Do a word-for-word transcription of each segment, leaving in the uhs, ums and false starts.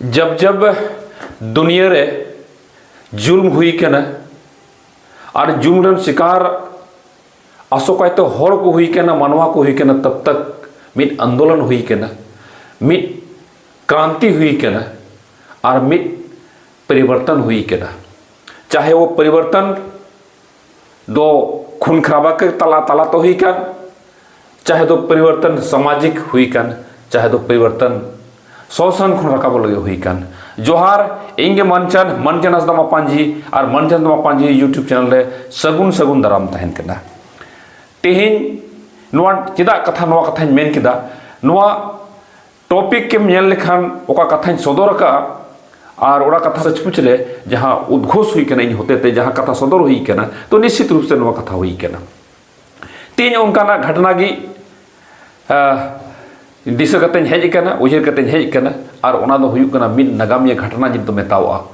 ᱡᱟᱵ ᱡᱟᱵ ᱫᱩᱱᱤᱭᱟᱹ ᱨᱮ ᱡᱩᱞᱢ ᱦᱩᱭ ᱠᱟᱱᱟ ᱟᱨ ᱡᱩᱞᱢ ᱨᱮᱱ ᱥᱤᱠᱟᱨ ᱟᱥᱚᱠᱟᱭᱛᱮ ᱦᱚᱲ ᱠᱚ ᱦᱩᱭ ᱠᱟᱱᱟ, ᱢᱟᱱᱣᱟ ᱠᱚ ᱦᱩᱭ ᱠᱟᱱᱟ, ᱛᱟᱵ ᱛᱟᱠ ᱢᱤᱫ ᱟᱱᱫᱳᱞᱚᱱ ᱦᱩᱭ ᱠᱟᱱᱟ, ᱢᱤᱫ ᱠᱨᱟᱱᱛᱤ ᱦᱩᱭ ᱠᱟᱱᱟ ᱟᱨ ᱢᱤᱫ ᱯᱚᱨᱤᱵᱚᱨᱛᱚᱱ ᱦᱩᱭ ᱠᱟᱱᱟ᱾ ᱪᱟᱦᱮ ᱣᱚ ᱯᱚᱨᱤᱵᱚᱨᱛᱚᱱ ᱫᱚ ᱠᱷᱩᱱ ᱠᱷᱟᱨᱟᱵᱟ ᱠᱮ ᱛᱟᱞᱟ ᱛᱟᱞᱟ ᱛᱮ ᱦᱩᱭ ᱠᱟᱱ, ᱪᱟᱦᱮ ᱫᱚ ᱯᱚᱨᱤᱵᱚᱨᱛᱚᱱ ᱥᱟᱢᱟᱡᱤᱠ ᱦᱩᱭ ᱠᱟᱱ, ᱪᱟᱦᱮ ᱫᱚ ᱯᱚᱨᱤᱵᱚᱨᱛᱚᱱ ᱥᱚᱥᱟᱱ ᱠᱷᱚᱱ ᱨᱟᱠᱟᱵᱚᱜ ᱞᱟᱹᱜᱤᱫ ᱦᱩᱭ ᱠᱟᱱ᱾ ᱡᱚᱦᱟᱨ, ᱤᱧ ᱜᱮ ᱢᱟᱱᱪᱟᱱ, ᱢᱟᱱᱪᱟᱱ ᱦᱟᱸᱥᱫᱟ ᱢᱟᱯᱟᱧᱡᱤ ᱟᱨ ᱢᱟᱱᱪᱟᱱ ᱦᱟᱸᱥᱫᱟ ᱢᱟᱯᱟᱧᱡᱤ YouTube channel ᱨᱮ ᱥᱟᱹᱜᱩᱱ ᱥᱟᱹᱜᱩᱱ ᱫᱟᱨᱟᱢ ᱛᱟᱦᱮᱱ ᱠᱟᱱᱟ᱾ ᱛᱮᱦᱮᱧ ᱱᱚᱣᱟ ᱪᱮᱫᱟᱜ ᱠᱟᱛᱷᱟ, ᱱᱚᱣᱟ ᱠᱟᱛᱷᱟᱧ ᱢᱮᱱ ᱠᱮᱫᱟ, ᱱᱚᱣᱟ topic ᱮᱢ ᱧᱮᱞ ᱞᱮᱠᱷᱟᱱ ᱚᱠᱟ ᱠᱟᱛᱷᱟᱧ ᱥᱚᱫᱚᱨ ᱟᱠᱟᱫᱼᱟ ᱟᱨ ᱚᱱᱟ ᱠᱟᱛᱷᱟ ᱥᱟᱪᱯᱩᱪ ᱨᱮ ᱡᱟᱦᱟᱸ ᱩᱫᱜᱷᱳᱥ ᱦᱩᱭ ᱠᱟᱱᱟ ᱤᱧ ᱦᱚᱛᱮᱛᱮ, ᱡᱟᱦᱟᱸ ᱠᱟᱛᱷᱟ ᱥᱚᱫᱚᱨ ᱦᱩᱭ ᱠᱟᱱᱟ, ᱛᱚ ᱱᱤᱥᱪᱤᱛ ᱨᱩᱯ ᱥᱮ ᱱᱚᱣᱟ ᱠᱟᱛᱷᱟ ᱦᱩᱭ ᱠᱟᱱᱟ᱾ ᱛᱮᱦᱮᱧ ᱚᱱᱠᱟᱱᱟᱜ ᱜᱷᱟᱴᱱᱟ ᱜᱮ, ᱟᱦ, ᱫᱤᱥᱟᱹ ᱠᱟᱛᱮᱧ ᱦᱮᱡ ᱟᱠᱟᱱᱟ, ᱩᱭᱦᱟᱹᱨ ᱠᱟᱛᱮᱧ ᱦᱮᱡ ᱟᱠᱟᱱᱟ, ᱟᱨ ᱚᱱᱟ ᱫᱚ ᱦᱩᱭᱩᱜ ᱠᱟᱱᱟ ᱢᱤᱫ ᱱᱟᱜᱟᱢᱤᱭᱟᱹ ᱜᱷᱟᱴᱱᱟ ᱡᱩᱫᱤ ᱢᱮᱛᱟᱣᱟᱜᱼᱟ᱾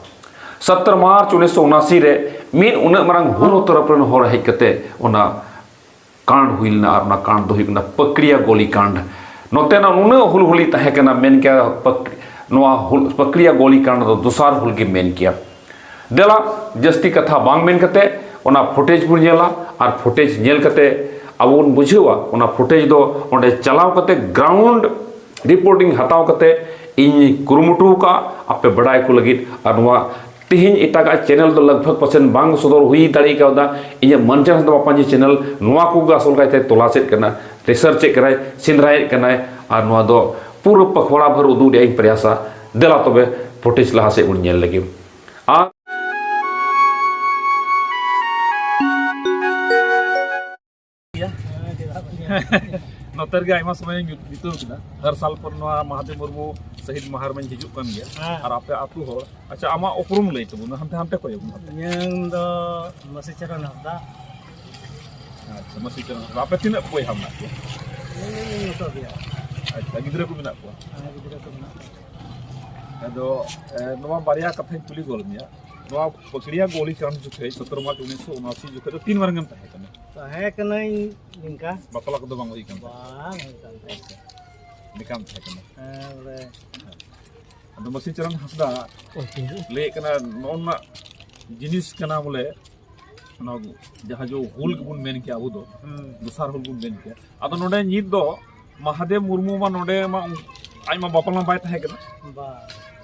ᱥᱚᱛᱨᱚ ᱢᱟᱨᱪ ᱩᱱᱤᱥᱥᱚ ᱩᱱᱟᱥᱤ ᱨᱮ ᱢᱤᱫ ᱩᱱᱟᱹᱜ ᱢᱟᱨᱟᱝ ᱦᱩᱞ ᱛᱚᱨᱚᱯ ᱨᱮᱱ ᱦᱚᱲ ᱦᱮᱡ ᱠᱟᱛᱮ ᱚᱱᱟ ᱠᱟᱸᱰ ᱦᱩᱭ ᱞᱮᱱᱟ, ᱟᱨ ᱚᱱᱟ ᱠᱟᱸᱰ ᱫᱚ ᱦᱩᱭᱩᱜ ᱠᱟᱱᱟ ᱯᱟᱠᱲᱤᱭᱟ ᱜᱚᱞᱤ ᱠᱟᱸᱰ᱾ ᱱᱚᱛᱮᱱᱟᱜ ᱱᱩᱱᱟᱹᱜ ᱦᱩᱞᱦᱩᱞᱤ ᱛᱟᱦᱮᱸ ᱠᱟᱱᱟ, ᱢᱮᱱ ᱠᱮᱭᱟ ᱯᱟᱠ-, ᱱᱚᱣᱟ ᱦᱩᱞ, ᱯᱟᱠᱲᱤᱭᱟ ᱜᱚᱞᱤ ᱠᱟᱸᱰ ᱫᱚ ᱫᱚᱥᱟᱨ ᱦᱩᱞ ᱜᱮ ᱢᱮᱱ ᱠᱮᱭᱟ᱾ ᱫᱮᱞᱟ, ᱡᱟᱹᱥᱛᱤ ᱠᱟᱛᱷᱟ ᱵᱟᱝ ᱢᱮᱱ ᱠᱟᱛᱮ ᱚᱱᱟ footage ᱵᱚᱱ ᱧᱮᱞᱟ, ᱟᱨ footage ᱧᱮᱞ ᱠᱟᱛᱮ ᱟᱵᱚ ᱵᱚᱱ ᱵᱩᱡᱷᱟᱹᱣᱟ ᱚᱱᱟ footage ᱫᱚ ᱚᱸᱰᱮ ᱪᱟᱞᱟᱣ ᱠᱟᱛᱮ ground reporting ᱦᱟᱛᱟᱣ ᱠᱟᱛᱮ ᱤᱧ ᱠᱩᱨᱩᱢᱩᱴᱩ ᱟᱠᱟᱫᱼᱟ ᱟᱯᱮ ᱵᱟᱰᱟᱭ ᱠᱚ ᱞᱟᱹᱜᱤᱫ᱾ ᱟᱨ ᱱᱚᱣᱟ ᱛᱮᱦᱮᱧ ᱮᱴᱟᱜᱟᱜ channel ᱫᱚ ᱞᱟᱜᱽ ᱵᱷᱟᱜᱽ ᱯᱟᱥᱮᱱ ᱵᱟᱝ ᱥᱚᱫᱚᱨ ᱦᱩᱭ ᱫᱟᱲᱮ ᱠᱟᱣᱫᱟ᱾ ᱤᱧᱟᱹᱜ ᱢᱟᱱᱪᱟᱱ ᱦᱟᱸᱥᱫᱟ ᱢᱟᱯᱟᱧᱡᱤ channel ᱱᱚᱣᱟ ᱠᱚᱜᱮ ᱟᱥᱚᱞ ᱠᱟᱭᱛᱮ ᱛᱚᱞᱟᱥᱮᱫ ᱠᱟᱱᱟ, research ᱮᱫ ᱠᱟᱱᱟᱭ, ᱥᱮᱸᱫᱽᱨᱟᱭᱮᱫ ᱠᱟᱱᱟᱭ, ᱟᱨ ᱱᱚᱣᱟ ᱫᱚ ᱯᱩᱨᱟᱹ ᱯᱟᱠᱷᱣᱟᱲᱟ ᱵᱷᱳᱨ ᱩᱫᱩᱜ ᱨᱮᱭᱟᱜ ᱤᱧ ᱯᱨᱚᱭᱟᱥᱟ᱾ ᱫᱮᱞᱟ ᱛᱚᱵᱮ footage ᱞᱟᱦᱟ ᱥᱮᱫ ᱵᱚᱱ ᱧᱮᱞ ᱞᱮᱜᱮ᱾ ᱟᱨ ᱱᱚᱛᱮ ᱨᱮᱜᱮ ᱟᱭᱢᱟ ᱥᱚᱢᱚᱭ ᱤᱧ ᱵᱤᱛᱟᱹᱣ ᱠᱮᱫᱟ᱾ ᱦᱟᱨ ᱥᱟᱞ ᱯᱚᱨ ᱱᱚᱣᱟ ᱢᱟᱦᱟᱫᱮᱵ ᱢᱩᱨᱢᱩ ᱥᱟᱹᱦᱤᱫ ᱢᱟᱦᱟ ᱨᱮᱢᱟᱧ ᱦᱤᱡᱩᱜ ᱠᱟᱱ ᱜᱮᱭᱟ᱾ ᱦᱮᱸ᱾ ᱟᱨ ᱟᱯᱮ ᱟᱹᱛᱩ ᱦᱚᱲ, ᱟᱪᱪᱷᱟ, ᱟᱢᱟᱜ ᱩᱯᱨᱩᱢ ᱞᱟᱹᱭ ᱛᱟᱵᱚᱱ ᱢᱮ, ᱦᱟᱱᱛᱮ ᱦᱟᱱᱛᱮ ᱠᱚᱭᱚᱜ ᱢᱮ᱾ ᱤᱧᱟᱹᱝ ᱫᱚ ᱢᱟᱹᱥᱤ ᱪᱚᱨᱚᱱ ᱦᱟᱸᱥᱫᱟ᱾ ᱟᱪᱪᱷᱟ, ᱢᱟᱹᱥᱤ ᱪᱚᱨᱚᱱ ᱦᱟᱸᱥᱫᱟ᱾ ᱟᱯᱮ ᱛᱤᱱᱟᱹᱜ ᱵᱚᱭᱦᱟ ᱢᱮᱱᱟᱜ ᱯᱮᱭᱟ? ᱤᱧ ᱢᱚᱛᱚ ᱜᱮᱭᱟ᱾ ᱟᱪᱪᱷᱟ, ᱜᱤᱫᱽᱨᱟᱹ ᱠᱚ ᱢᱮᱱᱟᱜ ᱠᱚᱣᱟ? ᱦᱮᱸ, ᱜᱤᱫᱽᱨᱟᱹ ᱠᱚ ᱢᱮᱱᱟᱜ ᱠᱚᱣᱟ᱾ ᱟᱫᱚ, ᱮ, ᱱᱚᱣᱟ ᱵᱟᱨᱭᱟ ᱠᱟᱛᱷᱟᱧ ᱠᱩᱞᱤ ᱜᱚᱫ ᱢᱮᱭᱟ᱾ ᱱᱚᱣᱟ ᱯᱟᱠᱲᱤᱭᱟ ᱜᱚᱞᱤ ᱠᱟᱸᱰ ᱡᱚᱠᱷᱮᱡ, ᱥᱚᱛᱨᱚ ᱢᱟᱨᱪ ᱩᱱᱤᱥᱥᱚ ᱩᱱᱟᱥᱤ ᱡᱚᱠᱷᱮᱡ ᱫᱚ ᱛᱤᱱ ᱢᱟᱨᱟᱝ ᱮᱢ ᱛᱟᱦᱮᱸ ᱠᱟᱱᱟ? ᱛᱟᱦᱮᱸ ᱠᱟᱹᱱᱟᱹᱧ ᱱᱤᱝᱠᱟ᱾ ᱵᱟᱯᱞᱟ ᱠᱚᱫᱚ ᱵᱟᱝ ᱦᱩᱭ ᱠᱟᱱ ᱛᱟᱢᱟ? ᱵᱟᱝ ᱦᱩᱭ ᱠᱟᱱ ᱛᱟᱦᱮᱸ᱾ ᱟᱪᱪᱷᱟ᱾ ᱱᱤᱝᱠᱟᱢ ᱛᱟᱦᱮᱸ ᱠᱟᱱᱟ᱾ ᱦᱮᱸ, ᱵᱚᱞᱮ᱾ ᱟᱫᱚ ᱢᱟᱹᱥᱤ ᱪᱚᱨᱚᱱ ᱦᱟᱸᱥᱫᱟ ᱞᱟᱹᱭᱮᱫ ᱠᱟᱱᱟ, ᱱᱚᱜᱼᱚ ᱱᱟ ᱡᱤᱱᱤᱥ ᱠᱟᱱᱟ ᱵᱚᱞᱮ, ᱚᱱᱟ ᱡᱟᱦᱟᱸ ᱡᱚ ᱦᱩᱞ ᱜᱮᱵᱚᱱ ᱢᱮᱱ ᱠᱮᱭᱟ ᱟᱵᱚ ᱫᱚ, ᱫᱚᱥᱟᱨ ᱦᱩᱞ ᱵᱚᱱ ᱢᱮᱱ ᱠᱮᱭᱟ᱾ ᱟᱫᱚ ᱱᱚᱰᱮ ᱱᱤᱛ ᱫᱚ ᱢᱟᱦᱟᱫᱮᱵ ᱢᱩᱨᱢᱩ ᱢᱟ ᱱᱚᱰᱮ ᱢᱟ ᱩᱱ-, ᱟᱡ ᱢᱟ ᱵᱟᱯᱞᱟ ᱢᱟ ᱵᱟᱭ ᱛᱟᱦᱮᱸ ᱠᱟᱱᱟ᱾ ᱵᱟ᱾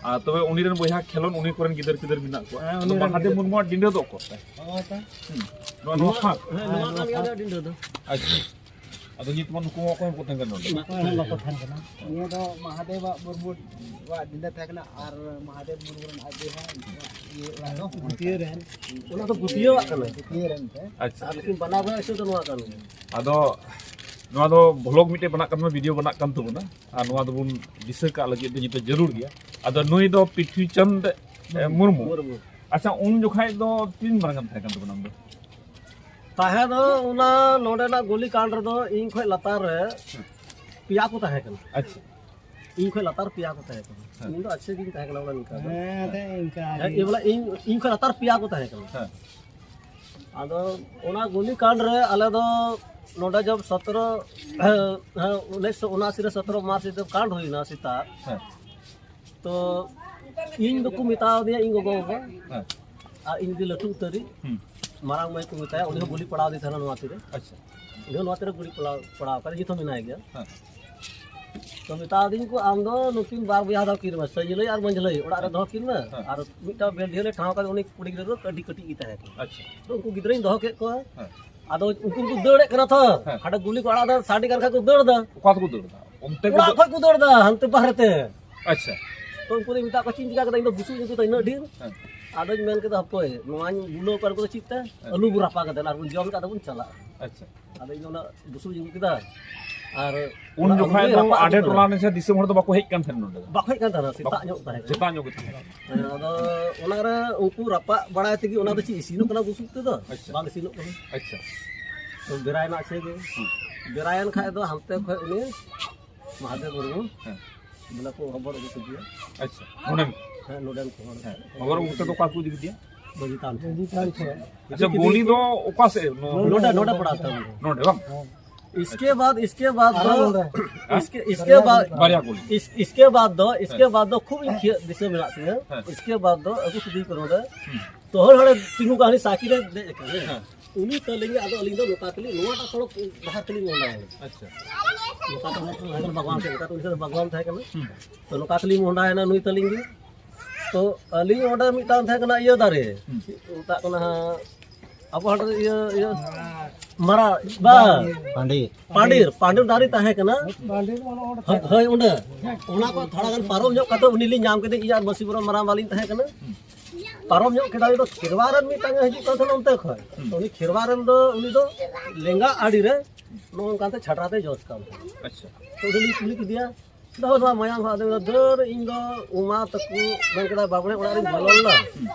ᱟᱨ ᱛᱚᱵᱮ ᱩᱱᱤ ᱨᱮᱱ ᱵᱚᱭᱦᱟ ᱠᱷᱮᱞᱳᱱ, ᱩᱱᱤ ᱠᱚᱨᱮᱱ ᱜᱤᱫᱟᱹᱨ ᱯᱤᱫᱟᱹᱨ ᱢᱮᱱᱟᱜ ᱠᱚᱣᱟ᱾ ᱦᱮᱸ, ᱟᱫᱚ ᱩᱱᱤ ᱨᱮᱱ ᱢᱟᱦᱟᱫᱮᱵ ᱜᱤᱫᱟᱹᱨ᱾ ᱢᱩᱨᱢᱩᱣᱟᱜ ᱰᱤᱸᱰᱟᱹ ᱫᱚ ᱚᱠᱚᱭ ᱛᱟᱭ? ᱱᱚᱣᱟ ᱛᱟᱭ᱾ ᱦᱩᱸ᱾ ᱱᱚᱣᱟ, ᱱᱚᱣᱟ ᱦᱮᱸ, ᱯᱷᱟᱸᱠ? ᱦᱮᱸ, ᱱᱚᱣᱟ ᱠᱟᱱ ᱜᱮᱭᱟ ᱩᱱᱤᱭᱟᱜ ᱰᱤᱸᱰᱟᱹ ᱫᱚ᱾ ᱟᱪᱪᱷᱟ᱾ ᱟᱫᱚ ᱱᱤᱛ ᱢᱟ ᱱᱩᱠᱩ ᱢᱟ ᱚᱠᱚᱭ ᱦᱚᱸ ᱵᱟᱠᱚ ᱛᱟᱦᱮᱸ ᱠᱟᱱᱟ ᱱᱚᱰᱮ᱾ ᱚᱠᱚᱭ ᱦᱚᱸ ᱵᱟᱠᱚ ᱛᱟᱦᱮᱸ ᱠᱟᱱᱟ᱾ ᱱᱤᱭᱟᱹ ᱫᱚ ᱢᱟᱦᱟᱫᱮᱵ ᱟᱜ ᱢᱩᱨᱢᱩ ᱟᱜ ᱰᱤᱸᱰᱟᱹ ᱛᱟᱦᱮᱸ ᱠᱟᱱᱟ ᱟᱨ ᱢᱟᱦᱟᱫᱮᱵ ᱢᱩᱨᱢᱩ ᱨᱮᱱ ᱟᱡ ᱵᱚᱭᱦᱟ ᱤᱭᱟᱹ ᱚᱲᱟᱜ ᱫᱚ ᱜᱩᱴᱤᱭᱟᱹ ᱨᱮᱱ᱾ ᱚᱱᱟ ᱫᱚ ᱜᱩᱴᱤᱭᱟᱹᱣᱟᱜ ᱠᱟᱱᱟ᱾ ᱜᱩᱴᱤᱭᱟᱹ ᱨᱮᱱ ᱛᱮ᱾ ᱟᱪᱪᱷᱟ᱾ ᱟᱨ ᱞᱮᱠᱤᱱ ᱵᱟᱱᱟᱨ ᱫᱚ ᱮᱠᱪᱩᱭᱮᱞ ᱫᱚ ᱱᱚᱣᱟ ᱠᱟᱱ ᱜᱮᱭᱟ᱾ ᱟᱫᱚ ᱱᱚᱣᱟ ᱫᱚ ᱵᱷᱞᱚᱜ ᱢᱤᱫᱴᱮᱡ ᱵᱮᱱᱟᱜ ᱠᱟᱱ ᱛᱟᱵᱚᱱᱟ, ᱵᱷᱤᱰᱤᱭᱳ ᱵᱮᱱᱟᱜ ᱠᱟᱱ ᱛᱟᱵᱚᱱᱟ, ᱟᱨ ᱱᱚᱣᱟ ᱫᱚᱵᱚᱱ ᱫᱤᱥᱟᱹ ᱠᱟᱜ ᱞᱟᱹᱜᱤᱫ ᱫᱚ ᱱᱤᱛᱚᱜ ᱡᱟᱹᱨᱩᱲ ᱜᱮᱭᱟ᱾ ᱟᱫᱚ ᱱᱩᱭ ᱫᱚ ᱯᱨᱤᱛᱷᱤ ᱪᱟᱸᱫ, ᱮ, ᱢᱩᱨᱢᱩ᱾ ᱢᱩᱨᱢᱩ᱾ ᱟᱪᱪᱷᱟ, ᱩᱱ ᱡᱚᱠᱷᱟᱡ ᱫᱚ ᱛᱤᱱ ᱢᱟᱨᱟᱝ ᱮᱢ ᱛᱟᱦᱮᱸ ᱠᱟᱱ ᱛᱟᱵᱚᱱᱟ ᱟᱢ ᱫᱚ? ᱛᱟᱦᱮᱸ ᱫᱚ ᱚᱱᱟ ᱱᱚᱰᱮᱱᱟᱜ ᱜᱩᱞᱤ ᱠᱟᱱᱰ ᱨᱮᱫᱚ ᱤᱧ ᱠᱷᱚᱡ ᱞᱟᱛᱟᱨ ᱨᱮ ᱯᱮᱭᱟ ᱠᱚ ᱛᱟᱦᱮᱸ ᱠᱟᱱᱟ᱾ ᱟᱪᱪᱷᱟ᱾ ᱤᱧ ᱠᱷᱚᱡ ᱞᱟᱛᱟᱨ ᱯᱮᱭᱟ ᱠᱚ ᱛᱟᱦᱮᱸ ᱠᱟᱱᱟ᱾ ᱦᱮᱸ᱾ ᱤᱧ ᱫᱚ ᱟᱪᱪᱷᱟ ᱜᱤᱧ ᱛᱟᱦᱮᱸ ᱠᱟᱱᱟ ᱵᱚᱞᱮ ᱱᱤᱝᱠᱟ ᱫᱚ᱾ ᱦᱮᱸ, ᱛᱚ ᱤᱱᱠᱟ ᱦᱮᱸ, ᱜᱮ᱾ ᱮ ᱵᱚᱞᱮ ᱤᱧ, ᱤᱧ ᱠᱷᱚᱡ ᱞᱟᱛᱟᱨ ᱯᱮᱭᱟ ᱠᱚ ᱛᱟᱦᱮᱸ ᱠᱟᱱᱟ᱾ ᱦᱮᱸ᱾ ᱟᱫᱚ ᱚᱱᱟ ᱜᱩᱞᱤ ᱠᱟᱱᱰ ᱨᱮ ᱟᱞᱮ ᱫᱚ ᱱᱚᱰᱮ ᱡᱚᱵ ᱥᱚᱛᱨᱚ, ᱦᱮᱸ, ᱦᱮᱸ, ᱩᱱᱤᱥᱥᱚ ᱩᱱᱟᱥᱤ ᱨᱮ ᱥᱚᱛᱨᱚ ᱢᱟᱨᱪ ᱨᱮ ᱠᱟᱱᱰ ᱦᱩᱭᱱᱟ ᱥᱮᱛᱟᱜ᱾ ᱦᱮᱸ᱾ ᱛᱚ ᱤᱧ ᱫᱚᱠᱚ ᱢᱮᱛᱟᱣ ᱫᱤᱧᱟ ᱤᱧ ᱜᱚᱜᱚ ᱵᱟᱵᱟ᱾ ᱦᱮᱸ᱾ ᱟᱨ ᱤᱧ ᱜᱮ ᱞᱟᱹᱴᱩ ᱩᱛᱟᱹᱨᱤᱡ᱾ ᱦᱩᱸ᱾ ᱢᱟᱨᱟᱝ ᱢᱟᱹᱭ ᱠᱚ ᱢᱮᱛᱟᱭᱟ, ᱩᱱᱤ ᱦᱚᱸ ᱜᱩᱞᱤ ᱯᱟᱲᱟᱣ ᱟᱫᱮ ᱛᱟᱦᱮᱱᱟ ᱱᱚᱣᱟ ᱛᱤᱨᱮ᱾ ᱟᱪᱪᱷᱟ᱾ ᱩᱱᱤ ᱦᱚᱸ ᱱᱚᱣᱟ ᱛᱤᱨᱮ ᱜᱩᱞᱤ ᱯᱟᱲᱟᱣ, ᱯᱟᱲᱟᱣ ᱠᱟᱫᱮ, ᱱᱤᱛ ᱦᱚᱸ ᱢᱮᱱᱟᱭ ᱜᱮᱭᱟ᱾ ᱦᱮᱸ᱾ ᱛᱚ ᱢᱮᱛᱟᱣ ᱫᱤᱧ ᱠᱚ, "ᱟᱢ ᱫᱚ ᱱᱩᱠᱤᱱ ᱵᱟᱨ ᱵᱚᱭᱦᱟ ᱫᱚ ᱠᱤᱱ ᱢᱮ, ᱥᱟᱹᱧᱞᱟᱹᱭ ᱟᱨ ᱢᱟᱹᱡᱷᱞᱟᱹᱭ ᱚᱲᱟᱜ ᱨᱮ ᱫᱚᱦᱚ ᱠᱤᱱ ᱢᱮ, ᱦᱮᱸ᱾ ᱟᱨ ᱢᱤᱫᱴᱟᱝ ᱵᱮᱞᱰᱤᱦᱟᱹ ᱨᱮ ᱴᱷᱟᱶ ᱠᱟᱛᱮ ᱩᱱᱤ ᱠᱩᱲᱤ ᱜᱤᱫᱽᱨᱟᱹ ᱫᱚ ᱟᱹᱰᱤ ᱠᱟᱹᱴᱤᱡ ᱜᱮ ᱛᱟᱦᱮᱸ ᱠᱟᱱᱟ᱾" ᱟᱪᱪᱷᱟ᱾ ᱛᱚ ᱩᱱᱠᱩ ᱜᱤᱫᱽᱨᱟᱹᱧ ᱫᱚᱦᱚ ᱠᱮᱫ ᱠᱚᱣᱟ᱾ ᱦᱮᱸ᱾ ᱟᱫᱚ ᱩᱱᱠᱩ ᱠᱚ ᱫᱟᱹᱲᱮᱫ ᱠᱟᱱᱟ ᱛᱚ, ᱦᱮᱸ᱾ ᱦᱟᱸᱰᱮ ᱜᱩᱞᱤ ᱠᱚ ᱟᱲᱟᱜ ᱫᱟ, ᱥᱟᱰᱮ ᱠᱟᱱ ᱠᱷᱟᱱ ᱠᱚ ᱫᱟᱹᱲ ᱫᱟ᱾ ᱚᱠᱟ ᱛᱮᱠᱚ ᱫᱟᱹᱲ ᱫᱟ? ᱚᱱᱛᱮ ᱠᱚ ᱚᱲᱟᱜ ᱫᱟᱹᱲ ᱠᱷᱚᱡ ᱠᱚ ᱫᱟᱹᱲ ᱫᱟ, ᱦᱟᱱᱛᱮ ᱵᱟᱦᱨᱮ ᱛᱮ᱾ ᱟᱪᱪᱷᱟ᱾ ᱛᱚ ᱩᱱᱠᱩ ᱫᱚᱧ ᱢᱮᱛᱟᱜ ᱠᱚᱣᱟ, "ᱪᱮᱫ ᱤᱧ ᱪᱤᱠᱟ ᱠᱮᱫᱟ, ᱤᱧ ᱫᱚ ᱵᱩᱥᱩᱵ ᱤᱧ ᱟᱹᱜᱩ ᱠᱮᱫᱟ ᱤᱱᱟᱹᱜ ᱰᱷᱮᱨ?" ᱦᱮᱸ᱾ ᱟᱫᱚᱧ ᱢᱮᱱ ᱠᱮᱫᱟ, "ᱦᱟᱯᱳᱭ, ᱱᱚᱣᱟᱧ ᱵᱩᱞᱟᱹᱣ ᱠᱟᱱ ᱠᱚᱫᱚ ᱪᱮᱫ ᱛᱮ? ᱦᱮᱸ᱾ ᱟᱹᱞᱩ ᱵᱚ ᱨᱟᱯᱟᱜ ᱠᱟᱛᱮ ᱟᱨ ᱵᱚᱱ ᱡᱚᱢ ᱠᱟᱛᱮ ᱵᱚᱱ ᱪᱟᱞᱟᱜᱼᱟ᱾" ᱟᱪᱪᱷᱟ᱾ ᱟᱫᱚ ᱤᱧ ᱫᱚ ᱚᱱᱟ ᱵᱩᱥᱩᱵ ᱤᱧ ᱟᱹᱜᱩ ᱠᱮᱫᱟ᱾ ᱟᱨ ᱩᱱ ᱚᱱᱟ ᱡᱚᱠᱷᱟᱡ ᱟᱹᱞᱩ ᱫᱚ ᱨᱟᱯᱟᱜ ᱟᱹᱜᱩ ᱟᱰᱮ ᱠᱟᱱᱟ᱾ ᱴᱚᱞᱟ ᱨᱮᱱ ᱥᱮ ᱫᱤᱥᱚᱢ ᱦᱚᱲ ᱫᱚ ᱵᱟᱠᱚ ᱦᱮᱡ ᱠᱟᱱ ᱛᱟᱦᱮᱸᱱ ᱱᱚᱰᱮ ᱫᱚ? ᱵᱟᱠᱚ ᱦᱮᱡ ᱠᱟᱱ ᱛᱟᱦᱮᱸᱱᱟ, ᱥᱮᱛᱟᱜ ᱵᱟᱠᱚ-, ᱧᱚᱜ ᱛᱟᱦᱮᱸ ᱠᱟᱱᱟ᱾ ᱥᱮᱛᱟᱜ ᱧᱚᱜ ᱜᱮ ᱛᱟᱦᱮᱸ ᱠᱟᱱᱟ᱾ ᱦᱮᱸ, ᱟᱫᱚ ᱚᱱᱟ ᱨᱮ ᱩᱱᱠᱩ ᱨᱟᱯᱟᱜ ᱵᱟᱲᱟᱭ ᱛᱮᱜᱮ ᱚᱱᱟ ᱫᱚ ᱪᱮᱫ ᱤᱥᱤᱱᱚᱜ ᱠᱟᱱᱟ ᱵᱩᱥᱩᱵ ᱛᱮᱫᱚ? ᱟᱪᱪᱷᱟ᱾ ᱵᱟᱝ ᱤᱥᱤᱱᱚᱜ ᱠᱟᱱᱟ᱾ ᱟᱪᱪᱷᱟ᱾ ᱛᱚ ᱵᱮᱨᱟᱭᱮᱱᱟ ᱟᱪᱪᱷᱟ ᱜᱮ᱾ ᱦᱩᱸ᱾ ᱵᱮᱨᱟᱭᱮᱱ ᱠᱷᱟᱡ ᱫᱚ ᱦᱟᱱᱛᱮ ᱠᱷᱚᱡ ᱩᱱᱤ ᱢᱟᱦᱟᱫᱮᱵ ᱢᱩᱨᱢᱩ ᱦᱮᱸ᱾ ᱵᱚᱞᱮ ᱠᱚ ᱦᱚᱵᱚᱨ ᱟᱹᱜᱩ ᱠᱮᱫᱮᱭᱟ᱾ ᱟᱪᱪᱷᱟ, ᱱᱚᱰᱮᱱ ᱠᱚ? ᱦᱮᱸ, ᱱᱚᱰᱮᱱ ᱠᱚ ᱦᱚᱲ᱾ ᱦᱮᱸ, ᱦᱚᱵᱚᱨ ᱟᱹᱜᱩ ᱠᱟᱛᱮ ᱫᱚ ᱚᱠᱟ ᱠᱚ ᱤᱫᱤ ᱠᱮᱫᱮᱭᱟ? ᱢᱟᱹᱡᱷᱤ ᱛᱷᱟᱱ ᱴᱷᱮᱱ᱾ ᱢᱟᱹᱡᱷᱤ ᱛᱷᱟᱱ ᱴᱷᱮᱱ᱾ ᱟᱪᱪᱷᱟ, ᱤᱫᱤ ᱠᱮᱫᱮ ᱜᱩᱞᱤ ᱠᱚ᱾ ᱫᱚ ᱚᱠᱟ ᱥᱮᱫ? ᱱᱚ-, ᱱᱚᱰᱮ, ᱱᱚᱰᱮ ᱯᱟᱲᱟᱣ ᱛᱟᱦᱮᱱ ᱫᱚ᱾ ᱱᱚᱰᱮ ᱵᱟᱝ? ᱦᱮᱸ᱾ ᱤᱥᱠᱮ ᱵᱟᱫ ᱤᱥᱠᱮ ᱵᱟᱫ ᱫᱚ ᱤᱥᱠᱮ ᱤᱥᱠᱮ ᱵᱟᱫ ᱵᱟᱨᱭᱟ ᱜᱳᱞᱤ᱾ ᱤᱥᱠᱮ ᱵᱟᱫ ᱫᱚ ᱤᱥᱠᱮ ᱵᱟᱫ ᱫᱚ ᱠᱷᱩᱵ ᱤᱧ ᱠᱷᱤᱭᱟᱹ ᱫᱤᱥᱟᱹ ᱢᱮᱱᱟᱜ ᱛᱤᱧᱟᱹ᱾ ᱤᱥᱠᱮ ᱵᱟᱫ ᱫᱚ ᱟᱹᱜᱩ ᱠᱤᱫᱤᱧ ᱠᱚ ᱱᱚᱰᱮ᱾ ᱛᱚ ᱦᱚᱲ ᱦᱚᱲᱮ ᱛᱤᱸᱜᱩ ᱠᱟᱜ ᱦᱟᱹᱱᱤ ᱥᱟᱭᱠᱮᱞ ᱨᱮ ᱫᱮᱡ ᱟᱠᱟᱱᱟ᱾ ᱩᱱᱤ ᱛᱟᱹᱞᱤᱧ ᱜᱮ ᱟᱫᱚ ᱟᱹᱞᱤᱧ ᱫᱚ ᱱᱚᱝᱠᱟ ᱛᱮᱞᱤᱧ ᱱᱚᱣᱟᱴᱟᱜ ᱥᱚᱲᱚᱠ ᱰᱟᱦᱟᱨ ᱛᱮᱞᱤᱧ ᱢᱚᱦᱰᱟᱭᱮᱱᱟ᱾ ᱟᱪᱪᱷᱟ᱾ ᱱᱚᱝᱠᱟ ᱛᱮ ᱦᱚᱲ ᱠᱚ ᱛᱟᱦᱮᱸ ᱠᱟᱱᱟ ᱵᱟᱜᱽᱣᱟᱱ ᱥᱮᱫ, ᱱᱚᱝᱠᱟ ᱛᱮ ᱩᱱᱤ ᱥᱮᱫ ᱵᱟᱜᱽᱣᱟᱱ ᱛᱟᱦᱮᱸ ᱠᱟᱱᱟ᱾ ᱛᱚ ᱱᱚᱝᱠᱟ ᱛᱮᱞᱤᱧ ᱢᱚᱦᱰᱟᱭᱮᱱᱟ ᱱᱩᱭ ᱛᱟᱹᱞᱤᱧ ᱜᱮ᱾ ᱛᱚ ᱟᱹᱞᱤᱧ ᱚᱸᱰᱮ ᱢᱤᱫᱴᱟᱝ ᱛᱟᱦᱮᱸ ᱠᱟᱱᱟ ᱤᱭᱟᱹ ᱫᱟᱨᱮ, ᱪᱮᱫ ᱠᱚ ᱢᱮᱛᱟᱜ ᱠᱟᱱᱟ ᱦᱟᱸᱜ, ᱟᱵᱚ ᱦᱟᱸᱰᱮ ᱤᱭᱟᱹ ᱤᱭᱟᱹ ᱢᱟᱨᱟ ᱵᱟ ᱯᱟᱸᱰᱤᱨ᱾ ᱯᱟᱸᱰᱤᱨ ᱯᱟᱸᱰᱤᱨ ᱫᱟᱨᱮ ᱛᱟᱦᱮᱸ ᱠᱟᱱᱟ᱾ ᱦᱳᱭ, ᱦᱳᱭ, ᱚᱸᱰᱮ ᱚᱱᱟ ᱠᱚ ᱛᱷᱚᱲᱟ ᱜᱟᱱ ᱯᱟᱨᱚᱢ ᱧᱚᱜ ᱠᱟᱛᱮ ᱩᱱᱤ ᱞᱤᱧ ᱧᱟᱢ ᱠᱮᱫᱮ, ᱤᱧ ᱟᱨ ᱵᱟᱹᱥᱤ ᱵᱚᱨᱚᱱ ᱢᱟᱨᱟᱝ ᱵᱟᱞᱤᱧ ᱛᱟᱦᱮᱸ ᱠᱟᱱᱟ᱾ ᱯᱟᱨᱚᱢ ᱧᱚᱜ ᱠᱮᱫᱟ, ᱩᱱᱤ ᱫᱚ ᱠᱷᱮᱨᱣᱟ ᱨᱮᱱ ᱢᱤᱫᱴᱟᱝ ᱮ ᱦᱤᱡᱩᱜ ᱠᱟᱱ ᱛᱟᱦᱮᱱᱟ ᱚᱱᱛᱮ ᱠᱷᱚᱱ᱾ ᱛᱚ ᱩᱱᱤ ᱠᱷᱮᱨᱣᱟ ᱨᱮᱱ ᱫᱚ ᱩᱱᱤ ᱫᱚ ᱞᱮᱸᱜᱟ ᱟᱲᱮ ᱨᱮ ᱱᱚᱜᱼᱚ ᱱᱚᱝᱠᱟᱱ ᱛᱮ ᱪᱷᱟᱴᱨᱟ ᱛᱮ ᱡᱚᱥ ᱠᱟᱱ ᱛᱟᱦᱮᱸᱱᱟ᱾ ᱟᱪᱪᱷᱟ᱾ ᱛᱚ ᱩᱱᱤ ᱞᱤᱧ ᱠᱩᱞᱤ ᱠᱮᱫᱮᱭᱟ, ᱫᱚ ᱱᱚᱣᱟ ᱢᱟᱭᱟᱢ ᱦᱟᱸᱜ ᱟᱫᱚ ᱫᱟᱹᱨ ᱤᱧ ᱫᱚ ᱩᱢᱟ ᱛᱟᱠᱚ ᱢᱮᱱ ᱠᱮᱫᱟ ᱵᱟᱵᱲᱮ ᱚᱲᱟᱜ ᱨᱤᱧ ᱵᱚᱞᱚ ᱞᱮᱱᱟ᱾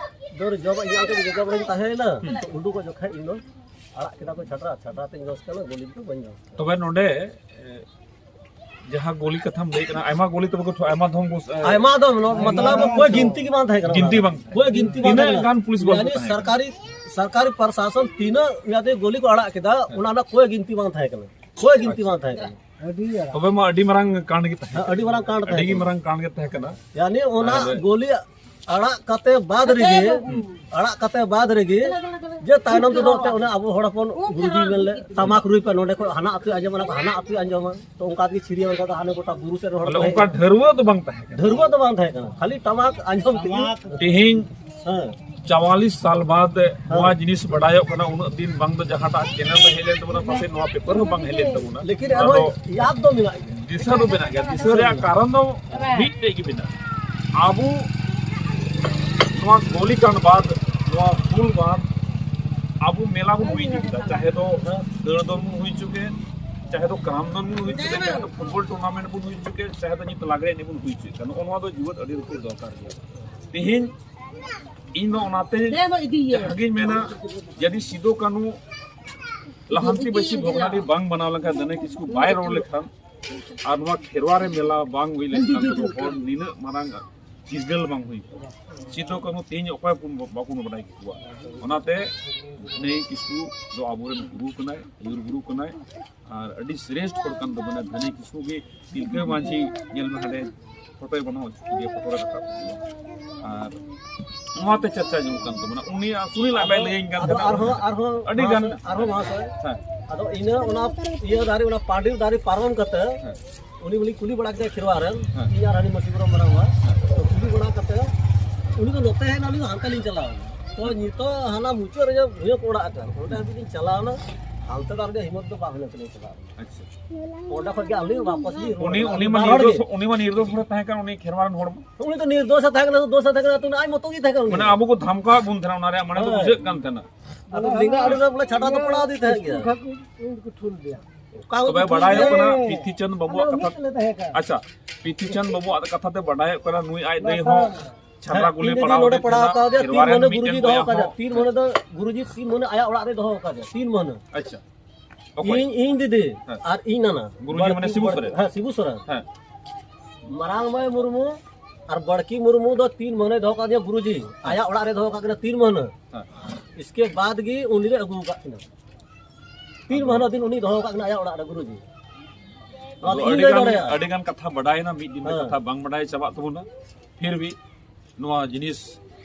ᱫᱟᱹᱨ ᱡᱚᱢᱟᱜ ᱤᱧ ᱧᱟᱢ ᱠᱮᱫᱟ, ᱡᱚᱡᱚ ᱵᱚᱲᱟᱧ ᱛᱟᱦᱮᱸᱭᱮᱱᱟ᱾ ᱛᱚ ᱩᱰᱩᱠᱚᱜ ᱡᱚᱠᱷᱮᱡ ᱤᱧ ᱫᱚ ᱟᱲᱟᱜ ᱠᱮᱫᱟ ᱠᱚ ᱪᱷᱟᱴᱨᱟ, ᱪᱷᱟᱴᱨᱟ ᱛᱮᱧ ᱡᱚᱥ ᱠᱟᱱᱟ, ᱜᱚᱞᱤ ᱫᱚ ᱵᱟᱹᱧ ᱡᱚᱥ ᱠᱟᱱᱟ᱾ ᱛᱚᱵᱮ ᱱᱚᱰᱮ, ᱮ, ᱡᱟᱦᱟᱸ ᱜᱚᱞᱤ ᱠᱟᱛᱷᱟᱢ ᱞᱟᱹᱭ ᱠᱟᱱᱟ, ᱟᱭᱢᱟ ᱜᱚᱞᱤ ᱛᱚᱵᱮ ᱠᱚ ᱴᱷᱚ-, ᱟᱭᱢᱟ ᱫᱷᱚᱢ ᱠᱚ, ᱮ, ᱟᱭᱢᱟ ᱫᱚ ᱱᱚ-, ᱢᱚᱛᱞᱚᱵ ᱠᱳᱭ ᱜᱤᱱᱛᱤ ᱜᱮ ᱵᱟᱝ ᱛᱟᱦᱮᱸ ᱠᱟᱱᱟ᱾ ᱜᱤᱱᱛᱤ ᱵᱟᱝ᱾ ᱠᱳᱭ ᱜᱤᱱᱛᱤ ᱵᱟᱝ ᱛᱤᱱᱟᱹᱜ ᱛᱟᱦᱮᱸ ᱠᱟᱱᱟ᱾ ᱜᱟᱱ ᱯᱩᱞᱤᱥ ᱵᱚᱞ ᱠᱚ ᱭᱟᱱᱤ ᱛᱟᱦᱮᱸ ᱠᱟᱱᱟ? ᱥᱚᱨᱠᱟᱨᱤ, ᱥᱚᱨᱠᱟᱨᱤ ᱯᱨᱚᱥᱟᱥᱚᱱ ᱛᱤᱱᱟᱹᱜ ᱢᱮᱭᱟᱫᱤ ᱜᱚᱞᱤ ᱠᱚ ᱟᱲᱟᱜ ᱠᱮᱫᱟ, ᱚᱱᱟ ᱨᱮᱱᱟᱜ ᱠᱳᱭ ᱜᱤᱱᱛᱤ ᱵᱟᱝ ᱛᱟᱦᱮᱸ ᱠᱟᱱᱟ᱾ ᱠᱳᱭ ᱜᱤᱱᱛᱤ ᱵᱟᱝ ᱛᱟᱦᱮᱸ ᱠᱟᱱᱟ᱾ ᱛᱚᱵᱮ ᱢᱟ ᱟᱹᱰᱤ ᱢᱟᱨᱟᱝ ᱠᱟᱸᱰ ᱜᱮ ᱛᱟᱦᱮᱸ ᱦᱮᱸ, ᱠᱟᱱᱟ᱾ ᱟᱹᱰᱤ ᱢᱟᱨᱟᱝ ᱠᱟᱸᱰ ᱟᱹᱰᱤ ᱛᱟᱦᱮᱸ ᱜᱮ ᱠᱟᱱᱟ᱾ ᱢᱟᱨᱟᱝ ᱠᱟᱸᱰ ᱜᱮ ᱛᱟᱦᱮᱸ ᱠᱟᱱᱟ᱾ ᱭᱟᱱᱤ ᱚᱱᱟ ᱟᱨ ᱜᱚᱞᱤ ᱟᱲᱟᱜ ᱠᱟᱛᱮ ᱵᱟᱫ ᱨᱮᱜᱮ, ᱟᱲᱟᱜ ᱠᱟᱛᱮ ᱵᱟᱫ ᱨᱮᱜᱮ, ᱡᱮ ᱛᱟᱭᱱᱚᱢ ᱛᱮᱫᱚ ᱮᱱᱛᱮ ᱚᱱᱮ ᱟᱵᱚ ᱦᱚᱲ ᱦᱚᱯᱚᱱ ᱜᱩᱨᱩᱡᱤ ᱢᱮᱱ ᱞᱮᱫ, "ᱴᱟᱢᱟᱠ ᱨᱩᱭ ᱯᱮ, ᱱᱚᱰᱮ ᱠᱷᱚᱱ ᱦᱟᱱᱟ ᱟᱹᱛᱩᱭ ᱟᱸᱡᱚᱢᱟ, ᱚᱱᱟ ᱠᱷᱚᱱ ᱦᱟᱱᱟ ᱟᱹᱛᱩᱭ ᱟᱸᱡᱚᱢᱟ᱾" ᱛᱚ ᱚᱱᱠᱟ ᱜᱮ ᱪᱷᱤᱨᱤᱭᱟᱹ ᱚᱱᱠᱟ ᱫᱚ ᱦᱟᱱᱮ ᱜᱚᱴᱟ ᱵᱩᱨᱩ ᱥᱮᱫ ᱨᱮᱱ ᱦᱚᱲ ᱵᱚᱞᱮ ᱠᱚ ᱚᱱᱠᱟ ᱦᱮᱡ ᱮᱱᱟ᱾ ᱰᱷᱟᱹᱨᱣᱟᱹᱜ ᱫᱚ ᱵᱟᱝ ᱛᱟᱦᱮᱸ ᱠᱟᱱᱟ᱾ ᱰᱷᱟᱹᱨᱣᱟᱹᱜ ᱫᱚ ᱵᱟᱝ ᱛᱟᱦᱮᱸ ᱠᱟᱱᱟ, ᱠᱷᱟᱹᱞᱤ ᱴᱟᱢᱟᱠ ᱟᱸᱡᱚᱢ ᱛᱮᱜᱮ᱾ ᱛᱮᱦᱮᱧ ᱦᱮᱸ᱾ ᱪᱟᱣᱟᱞᱤᱥ ᱥᱟᱞ ᱵᱟᱫ ᱱᱚᱣᱟ ᱦᱮᱸ᱾ ᱡᱤᱱᱤᱥ ᱵᱟᱰᱟᱭᱚᱜ ᱠᱟᱱᱟ, ᱩᱱᱟᱹᱜ ᱫᱤᱱ ᱵᱟᱝ ᱫᱚ ᱡᱟᱦᱟᱸᱴᱟᱜ ᱪᱮᱱᱮᱞ ᱨᱮ ᱦᱮᱡ ᱞᱮᱱ ᱛᱟᱵᱚᱱᱟ, ᱯᱟᱥᱮᱡ ᱱᱚᱣᱟ ᱯᱮᱯᱟᱨ ᱦᱚᱸ ᱵᱟᱝ ᱦᱮᱡ ᱞᱮᱱ ᱛᱟᱵᱚᱱᱟ᱾ ᱞᱮᱠᱤᱱ ᱟᱫᱚ ᱮᱱᱦᱚᱸ ᱭᱟᱫ ᱫᱚ ᱢᱮᱱᱟᱜ ᱜᱮᱭᱟ᱾ ᱫᱤᱥᱟᱹ ᱫᱚ ᱢᱮᱱᱟᱜ ᱜᱮᱭᱟ᱾ ᱫᱤᱥᱟᱹ ᱨᱮᱭᱟᱜ ᱠᱟᱨᱚᱱ ᱫᱚ ᱢᱤᱫᱴᱮᱡ ᱜᱮ ᱢᱮᱱᱟᱜᱼᱟ᱾ ᱟᱵᱚ ᱱᱚᱣᱟ ᱜᱳᱞᱤ ᱠᱟᱱᱰ ᱵᱟᱫ, ᱱᱚᱣᱟ ᱦᱩᱞ ᱵᱟᱫ, ᱟᱵᱚ ᱢᱮᱞᱟ ᱵᱚᱱ ᱦᱩᱭ ᱦᱚᱪᱚ ᱠᱮᱫᱟ, ᱪᱟᱦᱮ ᱫᱚ ᱫᱟᱹᱲ ᱫᱚᱱ ᱵᱚᱱ ᱦᱩᱭ ᱦᱚᱪᱚ ᱠᱮᱫ, ᱪᱟᱦᱮ ᱫᱚ ᱠᱟᱨᱟᱢ ᱫᱚᱱ ᱵᱚᱱ ᱦᱩᱭ ᱦᱚᱪᱚ ᱠᱮᱫ, ᱪᱟᱦᱮ ᱫᱚ ᱯᱷᱩᱴᱵᱚᱞ ᱴᱩᱨᱱᱟᱢᱮᱱᱴ ᱵᱚᱱ ᱦᱩᱭ ᱦᱚᱪᱚ ᱠᱮᱫ, ᱪᱟᱦᱮ ᱫᱚ ᱱᱤᱛ ᱞᱟᱜᱽᱲᱮ ᱮᱱᱮᱡ ᱵᱚᱱ ᱦᱩᱭ ᱦᱚᱪᱚᱭᱮᱫ ᱠᱟᱱ, ᱱᱚᱜᱼᱚ ᱱᱚᱣᱟ ᱫᱚ ᱡᱩᱣᱟᱹᱫ ᱟᱹᱰᱤ ᱨᱚᱠᱚᱢ ᱫᱚᱨᱠᱟᱨ ᱜᱮᱭᱟ᱾ ᱛᱮᱦᱮᱧ ᱤᱧ ᱫᱚ ᱚᱱᱟᱛᱮ ᱡᱟᱦᱟᱸᱜᱤᱧ ᱢᱮᱱᱟ, ᱡᱩᱫᱤ ᱥᱤᱫᱩ ᱠᱟᱹᱱᱦᱩ ᱞᱟᱦᱟᱱᱛᱤ ᱵᱟᱹᱭᱥᱤ ᱵᱷᱚᱜᱽᱱᱟᱰᱤ ᱵᱟᱝ ᱵᱮᱱᱟᱣ ᱞᱮᱱᱠᱷᱟᱱ, ᱫᱟᱹᱱᱟᱹᱭ ᱠᱤᱥᱠᱩ ᱵᱟᱭ ᱨᱚᱲ ᱞᱮᱠᱷᱟᱱ, ᱟᱨ ᱱᱚᱣᱟ ᱠᱷᱮᱨᱣᱟ ᱨᱮ ᱢᱮᱞᱟ ᱵᱟᱝ ᱦᱩᱭ ᱞᱮᱱᱠᱷᱟᱱ, ᱛᱚᱵᱮ ᱦᱚᱲ ᱱᱤᱱᱟᱹᱜ ᱢᱟᱨᱟᱝ ᱪᱤᱨᱜᱟᱹᱞ ᱵᱟᱝ ᱦᱩᱭ ᱠᱚᱜᱼᱟ᱾ ᱥᱤᱫᱩ ᱠᱟᱹᱱᱦᱩ ᱛᱮᱦᱮᱧ ᱚᱠᱚᱭ ᱵᱚᱱ, ᱵᱟᱵᱚᱱ ᱵᱟᱰᱟᱭ ᱠᱮᱠᱚᱣᱟ᱾ ᱚᱱᱟᱛᱮ ᱵᱷᱟᱹᱱᱟᱹᱭ ᱠᱤᱥᱠᱩ ᱫᱚ ᱟᱵᱚᱨᱮᱱ ᱜᱩᱨᱩ ᱠᱟᱱᱟᱭ, ᱟᱹᱭᱩᱨ ᱜᱩᱨᱩ ᱠᱟᱱᱟᱭ, ᱟᱨ ᱟᱹᱰᱤ ᱥᱨᱮᱥᱴ ᱦᱚᱲ ᱠᱟᱱ ᱛᱟᱵᱚᱱᱟ᱾ ᱵᱷᱟᱹᱱᱟᱹᱭ ᱠᱤᱥᱠᱩ ᱜᱮ ᱛᱤᱞᱠᱟᱹ ᱢᱟᱹᱡᱷᱤ, ᱧᱮᱞ ᱢᱮ ᱦᱟᱸᱰᱮ ᱯᱷᱳᱴᱳᱭ ᱵᱮᱱᱟᱣ ᱦᱚᱪᱚ ᱠᱮᱫᱮᱭᱟ, ᱯᱷᱳᱴᱳ ᱨᱮ ᱨᱟᱠᱟᱵ ᱠᱮᱫᱮᱭᱟ᱾ ᱟᱨ ᱱᱚᱣᱟᱛᱮ ᱪᱟᱨᱪᱟ ᱟᱸᱡᱚᱢᱚᱜ ᱠᱟᱱ ᱛᱟᱵᱚᱱᱟ᱾ ᱩᱱᱤᱭᱟᱜ ᱥᱩᱱᱤᱞ ᱟᱡ ᱵᱟᱭ ᱞᱟᱹᱭᱟᱹᱧ ᱠᱟᱱ ᱟᱫᱚ ᱛᱟᱦᱮᱸᱱᱟ᱾ ᱟᱨᱦᱚᱸ, ᱟᱨᱦᱚᱸ ᱟᱹᱰᱤ ᱜᱟᱱ᱾ ᱢᱟᱦᱟᱥᱚᱭ, ᱟᱨᱦᱚᱸ ᱢᱟᱦᱟᱥᱚᱭ᱾ ᱦᱮᱸ᱾ ᱟᱫᱚ ᱤᱱᱟᱹ ᱚᱱᱟ ᱤᱭᱟᱹ ᱫᱟᱨᱮ, ᱚᱱᱟ ᱯᱟᱰᱤᱨ ᱫᱟᱨᱮ ᱯᱟᱨᱚᱢ ᱠᱟᱛᱮ ᱦᱮᱸ᱾ ᱩᱱᱤ ᱵᱚᱞᱮ ᱠᱩᱞᱤ ᱵᱟᱲᱟ ᱠᱮᱫᱮᱭᱟ ᱠᱷᱮᱨᱣᱟᱲ ᱨᱮᱱ, ᱦᱮᱸ᱾ ᱤᱧ ᱟᱨ ᱦᱟᱹᱱᱤ ᱢᱟᱹᱡᱷᱤ ᱵᱩᱲᱦᱤ ᱢᱟᱨᱟᱝ ᱵᱟ᱾ ᱛᱚ ᱠᱩᱞᱤ ᱵᱟᱲᱟ ᱠᱟᱛᱮ ᱩᱱᱤ ᱫᱚ ᱱᱚᱛᱮ ᱦᱮᱡ ᱮᱱᱟ, ᱩᱱᱤ ᱫᱚ ᱦᱟᱱᱛᱮ ᱞᱤᱧ ᱪᱟᱞᱟᱣ ᱮᱱᱟ᱾ ᱛᱚ ᱱᱤᱛᱚᱜ ᱦᱟᱱᱟ ᱢᱩᱪᱟᱹᱫ ᱨᱮ ᱡᱮ ᱵᱷᱩᱭᱟᱹ ᱠᱚ ᱚᱲᱟᱜ ᱟᱠᱟᱱ, ᱚᱸᱰᱮ ᱦᱟᱹᱵᱤᱡ ᱞᱤᱧ ᱪᱟᱞᱟᱣ ᱮᱱᱟ, ᱦᱟᱱᱛᱮ ᱫᱚ ᱟᱨ ᱦᱤᱢᱚᱛ ᱫᱚ ᱵᱟᱝ ᱦᱩᱭ ᱞᱮᱱ ᱛᱟᱹᱞᱤᱧᱟ ᱪᱟᱞᱟᱣ ᱨᱮᱱᱟᱜ᱾ ᱟᱪᱪᱷᱟ᱾ ᱚᱸᱰᱮ ᱠᱷᱚᱱ ᱜᱮ ᱟᱹᱞᱤᱧ ᱵᱟᱯᱚᱥ ᱞᱤᱧ ᱨᱩᱣᱟᱹᱲ ᱩᱱᱤ, ᱮᱱᱟ᱾ ᱩᱱᱤ ᱢᱟ ᱵᱟᱨ ᱦᱚᱲ ᱱᱤᱨᱫᱳᱥ, ᱜᱮ᱾ ᱩᱱᱤ ᱢᱟ ᱱᱤᱨᱫᱳᱥ ᱦᱚᱲᱮ ᱛᱟᱦᱮᱸ ᱠᱟᱱ, ᱩᱱᱤ ᱠᱷᱮᱨᱣᱟᱲ ᱨᱮᱱ ᱦᱚᱲ ᱢᱟ᱾ ᱩᱱᱤ ᱫᱚ ᱱᱤᱨᱫᱳᱥ ᱮ ᱛᱟᱦᱮᱸ ᱠᱟᱱᱟ, ᱫᱳᱥ ᱮ ᱛᱟᱦᱮᱸ ᱠᱟᱱᱟ, ᱛᱚ ᱟᱡ ᱢᱚᱛᱚ ᱜᱮ ᱛᱟᱦᱮᱸ ᱠᱟᱱᱟ ᱩᱱᱤ ᱢᱟᱱᱮ ᱫᱚ᱾ ᱟᱵᱚ ᱠᱚ ᱫᱷᱟᱢᱠᱟᱣ ᱵᱚᱱ ᱛᱟᱦᱮᱱᱟ, ᱚᱱᱟ ᱨᱮᱭᱟᱜ ᱢᱟᱱᱮ ᱫᱚ ᱦᱳᱭ᱾ ᱵᱩᱡᱷᱟᱹᱜ ᱠᱟᱱ ᱛᱟᱦᱮᱱᱟ᱾ ᱟᱫᱚ ᱞᱮᱸᱜᱟ ᱟᱲᱮ ᱨᱮ ᱵᱚᱞᱮ ᱪᱷᱟᱴᱟ ᱛᱚ ᱯᱟᱲᱟᱣ ᱟᱫᱮ ᱛᱟᱦᱮᱸ ᱜᱮᱭᱟ᱾ ᱚᱠᱟ ᱠᱚ ᱛᱚᱵᱮ ᱛᱩᱞ ᱵᱟᱰᱟᱭᱚᱜ ᱞᱮᱫᱟ? ᱠᱟᱱᱟ, ᱯᱤᱛᱷᱤᱪᱟᱸᱫ ᱵᱟᱹᱵᱩᱣᱟᱜ ᱠᱟᱛᱷᱟ, ᱟᱪᱪᱷᱟ, ᱯᱤᱛᱷᱤᱪᱟᱸᱫ ᱵᱟᱹᱵᱩᱣᱟᱜ ᱠᱟᱛᱷᱟ ᱛᱮ ᱵᱟᱰᱟᱭᱚᱜ ᱠᱟᱱᱟ, ᱱᱩᱭ ᱟᱡ ᱫᱟᱹᱭ ᱦᱚᱸ ᱪᱷᱟᱴᱨᱟ ᱦᱮᱸ, ᱠᱩᱞᱦᱤ ᱤᱧ ᱫᱤᱫᱤ ᱯᱟᱲᱟᱣ ᱱᱚᱰᱮ ᱟᱫᱮ ᱯᱟᱲᱟᱣ ᱛᱟᱦᱮᱱᱟ, ᱟᱠᱟᱫᱮᱭᱟ, ᱛᱤᱱ ᱠᱷᱮᱨᱣᱟᱲ ᱨᱮᱱ ᱢᱟᱹᱦᱱᱟᱹ ᱢᱤᱫᱴᱮᱱ ᱜᱩᱨᱩᱡᱤ ᱫᱚᱦᱚ ᱵᱚᱭᱦᱟ ᱟᱠᱟᱫᱮᱭᱟ, ᱦᱚᱸ᱾ ᱛᱤᱱ ᱢᱟᱹᱦᱱᱟᱹ ᱫᱚ ᱜᱩᱨᱩᱡᱤ, ᱛᱤᱱ ᱢᱟᱹᱦᱱᱟᱹ ᱟᱭᱟᱜ ᱚᱲᱟᱜ ᱨᱮ ᱫᱚᱦᱚ ᱟᱠᱟᱫᱮᱭᱟ, ᱛᱤᱱ ᱢᱟᱹᱦᱱᱟᱹ᱾ ᱟᱪᱪᱷᱟ᱾ ᱚᱠᱚᱭ? ᱤᱧ, ᱤᱧ ᱫᱤᱫᱤ ᱦᱮᱸ᱾ ᱟᱨ ᱤᱧ ᱱᱟᱱᱟ᱾ ᱜᱩᱨᱩᱡᱤ ᱢᱟᱱᱮ ᱵᱟᱲᱠᱤ, ᱥᱤᱵᱩ ᱵᱟᱲᱠᱤ, ᱥᱚᱨᱮᱱ? ᱦᱮᱸ, ᱥᱤᱵᱩ ᱥᱚᱨᱮᱱ᱾ ᱦᱮᱸ᱾ ᱢᱟᱨᱟᱝ ᱢᱟᱹᱭ ᱢᱩᱨᱢᱩ ᱟᱨ ᱵᱟᱲᱠᱤ ᱢᱩᱨᱢᱩ ᱫᱚ ᱛᱤᱱ ᱢᱟᱹᱦᱱᱟᱹᱭ ᱫᱚᱦᱚ ᱠᱟᱫᱤᱧᱟ ᱜᱩᱨᱩᱡᱤ᱾ ᱟᱭᱟᱜ ᱚᱲᱟᱜ ᱨᱮ ᱫᱚᱦᱚ ᱠᱟᱜ ᱠᱤᱱᱟ ᱛᱤᱱ ᱢᱟᱹᱦᱱᱟᱹ᱾ ᱦᱮᱸ᱾ ᱤᱥᱠᱮ ᱵᱟᱫ ᱜᱮ ᱩᱱᱤ ᱞᱮ ᱟᱹᱜᱩ ᱟᱠᱟᱫ ᱠᱤᱱᱟ᱾ ᱛᱤᱱ ᱟᱫᱚ ᱢᱟᱹᱦᱱᱟᱹ ᱫᱤᱱ ᱩᱱᱤ ᱫᱚᱦᱚ ᱟᱠᱟᱫ ᱠᱤᱱᱟ ᱟᱭᱟᱜ ᱚᱲᱟᱜ ᱨᱮ ᱜᱩᱨᱩᱡᱤ᱾ ᱱᱚᱣᱟ ᱟᱫᱚ ᱫᱚ ᱤᱧ ᱟᱹᱰᱤ ᱞᱟᱹᱭ ᱜᱟᱱ, ᱫᱟᱲᱮᱭᱟᱜᱼᱟ᱾ ᱟᱹᱰᱤ ᱜᱟᱱ ᱠᱟᱛᱷᱟ ᱵᱟᱰᱟᱭᱮᱱᱟ, ᱢᱤᱫ ᱫᱤᱱ ᱨᱮ ᱦᱮᱸ᱾ ᱠᱟᱛᱷᱟ ᱵᱟᱝ ᱵᱟᱰᱟᱭ ᱪᱟᱵᱟᱜ ᱛᱟᱵᱚᱱᱟ᱾ ᱯᱷᱤᱨ ᱵᱷᱤ ᱱᱚᱣᱟ ᱡᱤᱱᱤᱥ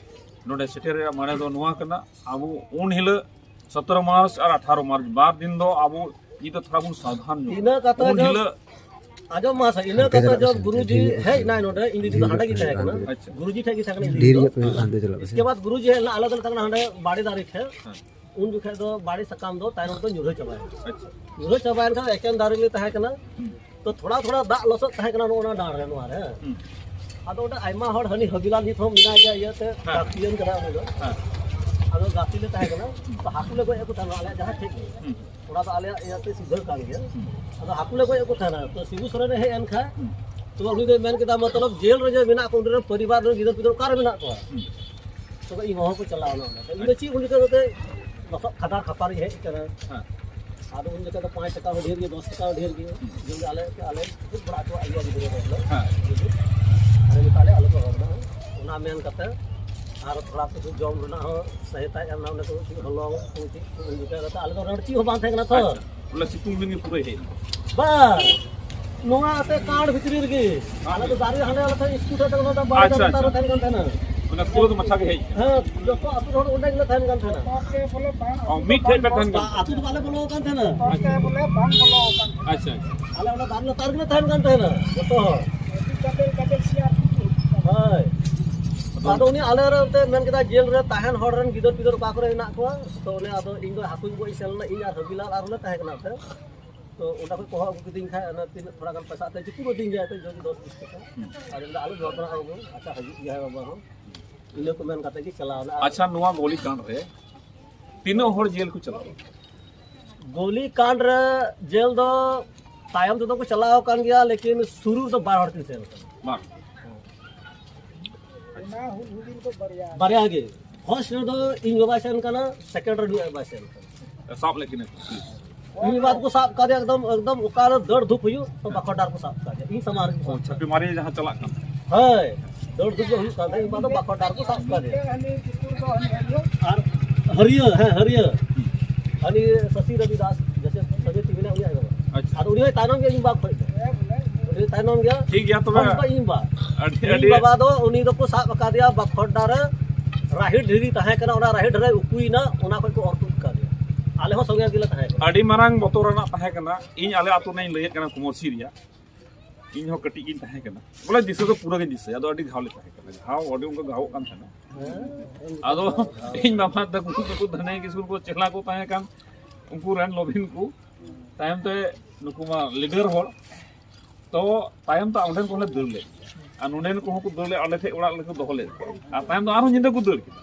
ᱱᱚᱰᱮ ᱥᱮᱴᱮᱨ ᱨᱮᱭᱟᱜ ᱢᱟᱱᱮ ᱫᱚ ᱱᱚᱣᱟ ᱠᱟᱱᱟ, ᱟᱵᱚ ᱩᱱ ᱦᱤᱞᱳᱜ ᱥᱚᱛᱨᱚ ᱢᱟᱨᱪ ᱟᱨ ᱟᱴᱷᱟᱨᱚ ᱢᱟᱨᱪ ᱵᱟᱨ ᱫᱤᱱ ᱫᱚ ᱟᱵᱚ ᱤᱫ ᱫᱚ ᱛᱷᱚᱲᱟ ᱵᱚᱱ ᱥᱟᱵᱫᱷᱟᱱ ᱧᱚᱜ᱾ ᱤᱱᱟᱹ ᱠᱟᱛᱮ ᱩᱱ ᱡᱚᱵ ᱦᱤᱞᱳᱜ ᱟᱸᱡᱚᱢ ᱢᱟ ᱥᱮ, ᱤᱱᱟᱹ ᱦᱟᱱᱛᱮ ᱠᱟᱛᱮ ᱪᱟᱞᱟᱜ ᱡᱚᱵ ᱢᱮᱥᱮ, ᱜᱩᱨᱩᱡᱤ ᱰᱷᱮᱨ ᱧᱚᱜ ᱦᱮᱡ ᱮᱱᱟᱭ ᱱᱚᱰᱮ, ᱤᱧ ᱫᱤᱫᱤ ᱫᱚ ᱰᱷᱮᱨ ᱦᱟᱸᱰᱮ ᱧᱚᱜ ᱜᱮ ᱛᱟᱦᱮᱸ ᱠᱟᱱᱟ᱾ ᱦᱟᱱᱛᱮ ᱪᱟᱞᱟᱜ ᱢᱮᱥᱮ᱾ ᱜᱩᱨᱩᱡᱤ ᱴᱷᱮᱡ ᱜᱮ ᱛᱟᱦᱮᱸ ᱠᱟᱱᱟ, ᱤᱧ ᱰᱷᱮᱨ ᱫᱤᱫᱤ ᱧᱚᱜ ᱫᱚ᱾ ᱦᱟᱱᱛᱮ ᱪᱟᱞᱟᱜ ᱢᱮᱥᱮ᱾ ᱤᱥᱠᱮ ᱵᱟᱫ ᱜᱩᱨᱩᱡᱤ ᱦᱮᱡ ᱞᱮᱱᱟ, ᱟᱞᱮ ᱫᱚᱞᱮ ᱛᱟᱦᱮᱸ ᱠᱟᱱᱟ ᱦᱟᱸᱰᱮ ᱵᱟᱲᱮ ᱫᱟᱨᱮ ᱴᱷᱮᱡ᱾ ᱦᱮᱸ᱾ ᱩᱱ ᱡᱚᱠᱷᱮᱡ ᱫᱚ ᱵᱟᱲᱮ ᱥᱟᱠᱟᱢ ᱫᱚ ᱛᱟᱭᱱᱚᱢ ᱛᱮ ᱧᱩᱨᱦᱟᱹ ᱪᱟᱵᱟᱭᱮᱱᱟ᱾ ᱟᱪᱪᱷᱟ᱾ ᱧᱩᱨᱦᱟᱹ ᱪᱟᱵᱟᱭᱮᱱ ᱠᱷᱟᱱ ᱮᱠᱮᱱ ᱫᱟᱨᱮ ᱞᱮ ᱛᱟᱦᱮᱸ ᱠᱟᱱᱟ᱾ ᱦᱩᱸ᱾ ᱛᱚ ᱛᱷᱚᱲᱟ ᱛᱷᱚᱲᱟ ᱫᱟᱜ ᱞᱚᱥᱚᱫ ᱛᱟᱦᱮᱸ ᱠᱟᱱᱟ ᱱᱚᱜᱼᱚ ᱱᱟ ᱰᱟᱸᱰ ᱨᱮ, ᱱᱚᱣᱟ ᱨᱮ᱾ ᱦᱩᱸ᱾ ᱟᱫᱚ ᱚᱸᱰᱮ ᱟᱭᱢᱟ ᱦᱚᱲ, ᱦᱟᱹᱱᱤ ᱦᱟᱹᱵᱤᱞᱟᱞ ᱱᱤᱛ ᱦᱚᱸ ᱢᱮᱱᱟᱭ ᱜᱮᱭᱟ, ᱤᱭᱟᱹᱛᱮ ᱦᱮᱸ᱾ ᱜᱟᱛᱮᱭᱟᱱ ᱠᱟᱱᱟ ᱩᱱᱤ ᱫᱚ᱾ ᱦᱮᱸ᱾ ᱟᱫᱚ ᱜᱟᱛᱮ ᱞᱮ ᱛᱟᱦᱮᱸ ᱠᱟᱱᱟ, ᱛᱚ ᱦᱟᱹᱠᱩ ᱞᱮ ᱜᱚᱡ ᱟᱹᱜᱩ ᱛᱟᱦᱮᱱᱟ ᱟᱞᱮᱭᱟᱜ ᱡᱟᱦᱟᱸ ᱴᱷᱮᱡ ᱜᱮ᱾ ᱦᱩᱸ᱾ ᱚᱱᱟ ᱫᱚ ᱟᱞᱮᱭᱟᱜ ᱤᱭᱟᱹᱛᱮ ᱥᱤᱫᱷᱟᱹ ᱠᱟᱱ ᱜᱮᱭᱟ᱾ ᱦᱩᱸ᱾ ᱟᱫᱚ ᱦᱟᱹᱠᱩ ᱞᱮ ᱜᱚᱡ ᱟᱹᱜᱩ ᱛᱟᱦᱮᱱᱟ, ᱛᱚ ᱥᱤᱵᱩ ᱥᱚᱨᱮᱱ ᱮ ᱦᱮᱡ ᱮᱱ ᱠᱷᱟᱡ, ᱦᱩᱸ᱾ ᱛᱚ ᱩᱱᱤ ᱫᱚᱭ ᱢᱮᱱ ᱠᱮᱫᱟ, ᱢᱚᱛᱞᱚᱵ ᱡᱮᱞ ᱨᱮ ᱡᱮ ᱢᱮᱱᱟᱜ ᱠᱚ ᱩᱱᱤ ᱨᱮᱱ ᱯᱚᱨᱤᱵᱟᱨ ᱨᱮᱱ ᱜᱤᱫᱟᱹᱨ ᱯᱤᱫᱟᱹᱨ ᱚᱠᱟᱨᱮ ᱢᱮᱱᱟᱜ ᱠᱚᱣᱟ? ᱦᱩᱸ᱾ ᱛᱚᱵᱮ ᱤᱧ ᱦᱚᱦᱚ ᱠᱚ ᱪᱟᱞᱟᱣ ᱮᱱᱟ ᱚᱸᱰᱮ᱾ ᱤᱧ ᱫᱚ ᱪᱮᱫ ᱩᱱᱤ ᱫᱚ ᱱᱚᱛᱮ ᱞᱚᱥᱚᱫ ᱠᱷᱟᱫᱟᱨ ᱠᱷᱟᱯᱟᱨᱤᱧ ᱦᱮᱡ ᱟᱠᱟᱱᱟ᱾ ᱦᱮᱸ᱾ ᱟᱫᱚ ᱩᱱ ᱡᱚᱠᱷᱚᱱ ᱫᱚ ᱯᱟᱸᱪ ᱴᱟᱠᱟ ᱦᱚᱸ ᱰᱷᱮᱨ ᱜᱮ, ᱫᱚᱥ ᱴᱟᱠᱟ ᱦᱚᱸ ᱰᱷᱮᱨ ᱜᱮ᱾ ᱦᱩᱸ᱾ ᱡᱚᱢ ᱟᱞᱮ, ᱟᱞᱮ ᱠᱷᱩᱵ ᱵᱟᱲᱟ ᱦᱚᱪᱚᱣᱟᱜ ᱦᱩᱭᱩᱜᱼᱟ ᱜᱤᱫᱽᱨᱟᱹ ᱫᱚ ᱵᱚᱞᱮ᱾ ᱦᱮᱸ᱾ ᱢᱮᱛᱟᱜ ᱞᱮ ᱟᱞᱚ ᱠᱚ ᱨᱚᱲ ᱢᱟ᱾ ᱚᱱᱟ ᱢᱮᱱ ᱠᱟᱛᱮ ᱟᱨ ᱛᱷᱚᱲᱟ ᱠᱤᱪᱷᱩ ᱡᱚᱢ ᱨᱮᱱᱟᱜ ᱦᱚᱸ ᱥᱟᱹᱦᱤᱛᱟᱭ ᱮᱢ ᱮᱱᱟ, ᱚᱱᱮ ᱠᱚ ᱦᱚᱞᱚᱝ ᱠᱚ ᱪᱮᱫ ᱠᱚ ᱤᱫᱤ ᱠᱟᱜ ᱠᱟᱛᱮ ᱟᱞᱮ ᱫᱚ ᱨᱟᱹᱲ ᱪᱮᱫ ᱦᱚᱸ ᱵᱟᱝ ᱛᱟᱦᱮᱸ ᱠᱟᱱᱟ ᱛᱚ᱾ ᱟᱪᱪᱷᱟ, ᱵᱚᱞᱮ ᱥᱤᱛᱩᱝ ᱫᱤᱱ ᱜᱮ ᱯᱩᱨᱟᱹ ᱦᱮᱡ ᱮᱱᱟ᱾ ᱵᱟᱥ, ᱱᱚᱣᱟ ᱟᱛᱮ ᱠᱟᱨᱰ ᱵᱷᱤᱛᱨᱤ ᱨᱮᱜᱮ ᱟᱞᱮ ᱫᱚ ᱫᱟᱨᱮ ᱦᱟᱸᱰᱮ ᱟᱞᱮ ᱴᱷᱮᱱ ᱥᱠᱩᱴ ᱟᱛᱮ ᱚᱱᱟ ᱫᱚ ᱵᱟᱨᱚ ᱟᱪᱪᱷᱟ, ᱪᱟᱸᱫᱳ ᱟᱪᱪᱷᱟ᱾ ᱛᱟᱨ ᱛᱟᱦᱮᱱ ᱠᱟᱱ ᱛᱟᱦᱮᱱᱟ᱾ ᱚᱱᱟ ᱯᱩᱨᱟᱹ ᱫᱚ ᱢᱟᱪᱷᱟ ᱜᱮ ᱦᱮᱡ ᱮᱱᱟ᱾ ᱦᱮᱸ, ᱡᱚᱛᱚ ᱟᱹᱛᱩ ᱦᱚᱲ ᱚᱸᱰᱮ ᱜᱮᱞᱮ ᱛᱟᱦᱮᱱ ᱠᱟᱱ ᱛᱟᱦᱮᱱᱟ᱾ ᱚ, ᱢᱤᱫ ᱴᱷᱮᱡ ᱯᱮ ᱛᱟᱦᱮᱱ ᱠᱟᱱ ᱟᱹᱛᱩ ᱫᱚ ᱵᱟᱞᱮ ᱵᱚᱞᱚ ᱟᱠᱟᱱ ᱛᱟᱦᱮᱱᱟ᱾ ᱟᱪᱪᱷᱟ, ᱟᱪᱪᱷᱟ᱾ ᱟᱞᱮ ᱚᱱᱟ ᱫᱟᱨᱮ ᱞᱟᱛᱟᱨ ᱨᱮᱜᱮᱞᱮ ᱛᱟᱦᱮᱱ ᱠᱟᱱ ᱛᱟᱦᱮᱱᱟ ᱡᱚᱛᱚ ᱦᱚᱲ᱾ ᱦᱳᱭ᱾ ᱟᱫᱚ ᱩᱱᱤ ᱟᱞᱮ ᱨᱮ ᱮᱱᱛᱮᱫ ᱢᱮᱱ ᱠᱮᱫᱟ, ᱡᱮᱞ ᱨᱮ ᱛᱟᱦᱮᱱ ᱦᱚᱲ ᱨᱮᱱ ᱜᱤᱫᱟᱹᱨ ᱯᱤᱫᱟᱹᱨ ᱚᱠᱟ ᱠᱚᱨᱮ ᱦᱮᱱᱟᱜ ᱠᱚᱣᱟ? ᱛᱚ ᱩᱱᱤ ᱟᱫᱚ ᱤᱧ ᱫᱚ ᱦᱟᱹᱠᱩᱧ ᱜᱚᱡ ᱥᱮᱱ ᱞᱮᱱᱟ, ᱤᱧ ᱟᱨ ᱦᱟᱹᱵᱤᱞᱟᱞ ᱟᱨ ᱦᱚᱸᱞᱮ ᱛᱟᱦᱮᱸ ᱠᱟᱱᱟ ᱮᱱᱛᱮᱫ᱾ ᱛᱚ ᱚᱸᱰᱮ ᱠᱷᱚᱱ ᱠᱚ ᱦᱚᱦᱚ ᱟᱹᱜᱩ ᱠᱤᱫᱤᱧ ᱠᱷᱟᱡ, ᱚᱱᱟ ᱛᱤᱱᱟᱹᱜ ᱛᱷᱚᱲᱟ ᱜᱟᱱ ᱯᱚᱭᱥᱟ ᱟᱛᱮ ᱡᱩᱠᱩ ᱟᱹᱫᱤᱧ ᱜᱮᱭᱟ ᱮᱱᱛᱮᱫ, ᱡᱚᱫᱤ ᱫᱚᱥ ᱵᱤᱥ ᱴᱟᱠᱟ᱾ ᱟᱨ ᱤᱧ ᱫᱚ ᱟᱞᱚ ᱡᱚᱲ ᱠᱟᱱᱟ ᱵᱟᱹᱵᱩ, ᱟᱪᱪᱷᱟ ᱦᱤᱡᱩᱜ ᱜᱮᱭᱟ ᱵᱟᱵᱟ ᱦᱚᱸ᱾ ᱤᱱᱟᱹ ᱠᱚ ᱢᱮᱱ ᱠᱟᱛᱮ ᱜᱮ ᱪᱟᱞᱟᱣ ᱮᱱᱟ᱾ ᱟᱪᱪᱷᱟ, ᱱᱚᱣᱟ ᱜᱳᱞᱤ ᱠᱟᱱᱰ ᱨᱮ ᱛᱤᱱᱟᱹᱜ ᱦᱚᱲ ᱡᱮᱞ ᱠᱚ ᱪᱟᱞᱟᱣ ᱞᱮᱱᱟ? ᱜᱳᱞᱤ ᱠᱟᱱᱰ ᱨᱮ ᱡᱮᱞ ᱫᱚ ᱛᱟᱭᱚᱢ ᱛᱮᱫᱚ ᱠᱚ ᱪᱟᱞᱟᱣ ᱟᱠᱟᱱ ᱜᱮᱭᱟ, ᱞᱮᱠᱤᱱ ᱥᱩᱨᱩ ᱨᱮᱫᱚ ᱵᱟᱨ ᱦᱚᱲ ᱠᱤᱱ ᱥᱮᱱ ᱟᱠᱟᱱᱟ᱾ ᱵᱟᱨ᱾ ᱵᱟᱨᱭᱟ ᱜᱮ᱾ ᱯᱷᱟᱨᱥᱴ ᱨᱮᱫᱚ ᱤᱧ ᱵᱟᱵᱟᱭ ᱥᱮᱱ ᱠᱟᱱᱟ, ᱥᱮᱠᱮᱱᱰ ᱨᱮ ᱱᱩᱭ ᱵᱟᱵᱟᱭ ᱥᱮᱱ ᱠᱟᱱᱟ᱾ ᱥᱟᱵ ᱞᱮᱫ ᱠᱤᱱᱟ ᱠᱚ᱾ ᱩᱱᱤ ᱵᱟᱵᱟ ᱫᱚᱠᱚ ᱥᱟᱵ ᱠᱟᱫᱮᱭᱟ ᱮᱠᱫᱚᱢ, ᱮᱠᱫᱚᱢ ᱚᱠᱟᱨᱮ ᱫᱟᱹᱲ ᱫᱷᱩᱯ ᱦᱩᱭᱩᱜ, ᱛᱚ ᱵᱟᱠᱚ ᱰᱟᱨ ᱠᱚ ᱥᱟᱵ ᱠᱟᱫᱮᱭᱟ᱾ ᱤᱧ ᱥᱟᱢᱟᱝ ᱨᱮᱜᱮ ᱠᱚ ᱚ, ᱥᱟᱵ ᱪᱷᱟᱯᱮ ᱠᱟᱫᱮᱭᱟ᱾ ᱢᱟᱨᱤ ᱡᱟᱦᱟᱸ ᱪᱟᱞᱟᱜ ᱠᱟᱱ᱾ ᱦᱳᱭ, ᱫᱟᱹᱲ ᱫᱷᱩᱯ ᱫᱚ ᱦᱩᱭᱩᱜ ᱠᱟᱱ ᱛᱟᱦᱮᱸᱫ, ᱤᱧ ᱵᱟᱵᱟ ᱫᱚ ᱵᱟᱠᱚ ᱰᱟᱨ ᱠᱚ ᱥᱟᱵ ᱠᱟᱫᱮᱭᱟ᱾ ᱟᱨ ᱦᱟᱹᱨᱭᱟᱹ, ᱦᱮᱸ, ᱦᱟᱹᱨᱭᱟᱹ᱾ ᱦᱟᱹᱱᱤ ᱥᱚᱥᱤ ᱨᱚᱵᱤ ᱫᱟᱥ, ᱡᱮᱥᱮ ᱥᱚᱢᱤᱛᱤ ᱢᱮᱱᱟᱜ ᱩᱱᱤᱭᱟᱜ ᱜᱮ ᱵᱟᱵᱟ᱾ ᱟᱪᱪᱷᱟ᱾ ᱟᱨ ᱩᱱᱤ ᱦᱚᱸᱭ ᱛᱟᱭᱱᱚᱢ ᱜᱮᱭᱟ, ᱤᱧ ᱵᱟᱵᱟ ᱠᱷᱚᱡ ᱫᱚ᱾ ᱩᱱᱤ ᱛᱟᱭᱱᱚᱢ ᱜᱮᱭᱟ᱾ ᱴᱷᱤᱠ ᱜᱮᱭᱟ, ᱛᱚᱵᱮ ᱦᱚᱸ, ᱤᱧ ᱵᱟ᱾ ᱟᱹᱰᱤ, ᱤᱧ ᱟᱹᱰᱤ ᱵᱟᱵᱟ ᱫᱚ ᱩᱱᱤ ᱫᱚᱠᱚ ᱥᱟᱵ ᱟᱠᱟᱫᱮᱭᱟ ᱵᱟᱠᱷᱚᱰᱰᱟ ᱨᱮ, ᱨᱟᱦᱮᱲ ᱰᱷᱤᱨᱤ ᱛᱟᱦᱮᱸ ᱠᱟᱱᱟ, ᱚᱱᱟ ᱨᱟᱦᱮᱲ ᱰᱷᱤᱨᱤ ᱩᱠᱩᱭᱮᱱᱟ, ᱚᱱᱟ ᱠᱷᱚᱡ ᱠᱚ ᱚᱨ ᱛᱩᱫ ᱠᱟᱫᱮᱭᱟ᱾ ᱟᱞᱮ ᱦᱚᱸ ᱥᱚᱸᱜᱮ ᱜᱮᱞᱮ ᱛᱟᱦᱮᱸ ᱠᱟᱱᱟ᱾ ᱟᱹᱰᱤ ᱢᱟᱨᱟᱝ ᱵᱚᱛᱚᱨ ᱟᱱᱟᱜ ᱛᱟᱦᱮᱸ ᱠᱟᱱᱟ᱾ ᱤᱧ ᱟᱞᱮ ᱟᱹᱛᱩ ᱨᱮᱱᱟᱜ ᱤᱧ ᱞᱟᱹᱭᱮᱫ ᱠᱟᱱᱟ, ᱠᱩᱢᱚᱨᱥᱤ ᱨᱮᱭᱟᱜ᱾ ᱤᱧ ᱦᱚᱸ ᱠᱟᱹᱴᱤᱡ ᱜᱤᱧ ᱛᱟᱦᱮᱸ ᱠᱟᱱᱟ, ᱵᱚᱞᱮ ᱫᱤᱥᱟᱹ ᱫᱚ ᱯᱩᱨᱟᱹ ᱜᱤᱧ ᱫᱤᱥᱟᱹᱭᱟ᱾ ᱟᱫᱚ ᱟᱹᱰᱤ ᱜᱷᱟᱣ ᱞᱮ ᱛᱟᱦᱮᱸ ᱠᱟᱱᱟ, ᱜᱷᱟᱣ, ᱟᱹᱰᱤ ᱚᱱᱠᱟ ᱜᱷᱟᱣᱚᱜ ᱠᱟᱱ ᱛᱟᱦᱮᱱᱟ᱾ ᱟᱫᱚ ᱤᱧ ᱵᱟᱵᱟ ᱛᱟᱠᱚ, ᱩᱱᱠᱩ ᱛᱟᱠᱚ ᱫᱷᱟᱱᱮ ᱠᱤᱥᱠᱩ ᱠᱚ ᱪᱮᱞᱟ ᱠᱚ ᱛᱟᱦᱮᱸ ᱠᱟᱱ, ᱩᱱᱠᱩ ᱨᱮᱱ ᱞᱚᱵᱷᱤᱱ ᱠᱚ, ᱛᱟᱭᱚᱢ ᱛᱮ ᱱᱩᱠᱩ ᱢᱟ ᱞᱤᱰᱟᱨ ᱦᱚᱲ, ᱛᱚ ᱛᱟᱭᱚᱢ ᱛᱮ ᱚᱸᱰᱮᱱ ᱠᱚᱞᱮ ᱫᱟᱹᱲ ᱞᱮᱫ ᱜᱮᱭᱟ᱾ ᱟᱨ ᱱᱚᱸᱰᱮᱱ ᱠᱚᱦᱚᱸ ᱠᱚ ᱫᱟᱹᱲ ᱞᱮᱫ, ᱟᱞᱮ ᱴᱷᱮᱡ ᱚᱲᱟᱜ ᱨᱮᱠᱚ ᱫᱚᱦᱚ ᱞᱮᱫ ᱠᱚᱣᱟ᱾ ᱟᱨ ᱛᱟᱭᱚᱢ ᱫᱚ ᱟᱨᱦᱚᱸ ᱧᱤᱫᱟᱹ ᱠᱚ ᱫᱟᱹᱲ ᱠᱮᱫᱟ᱾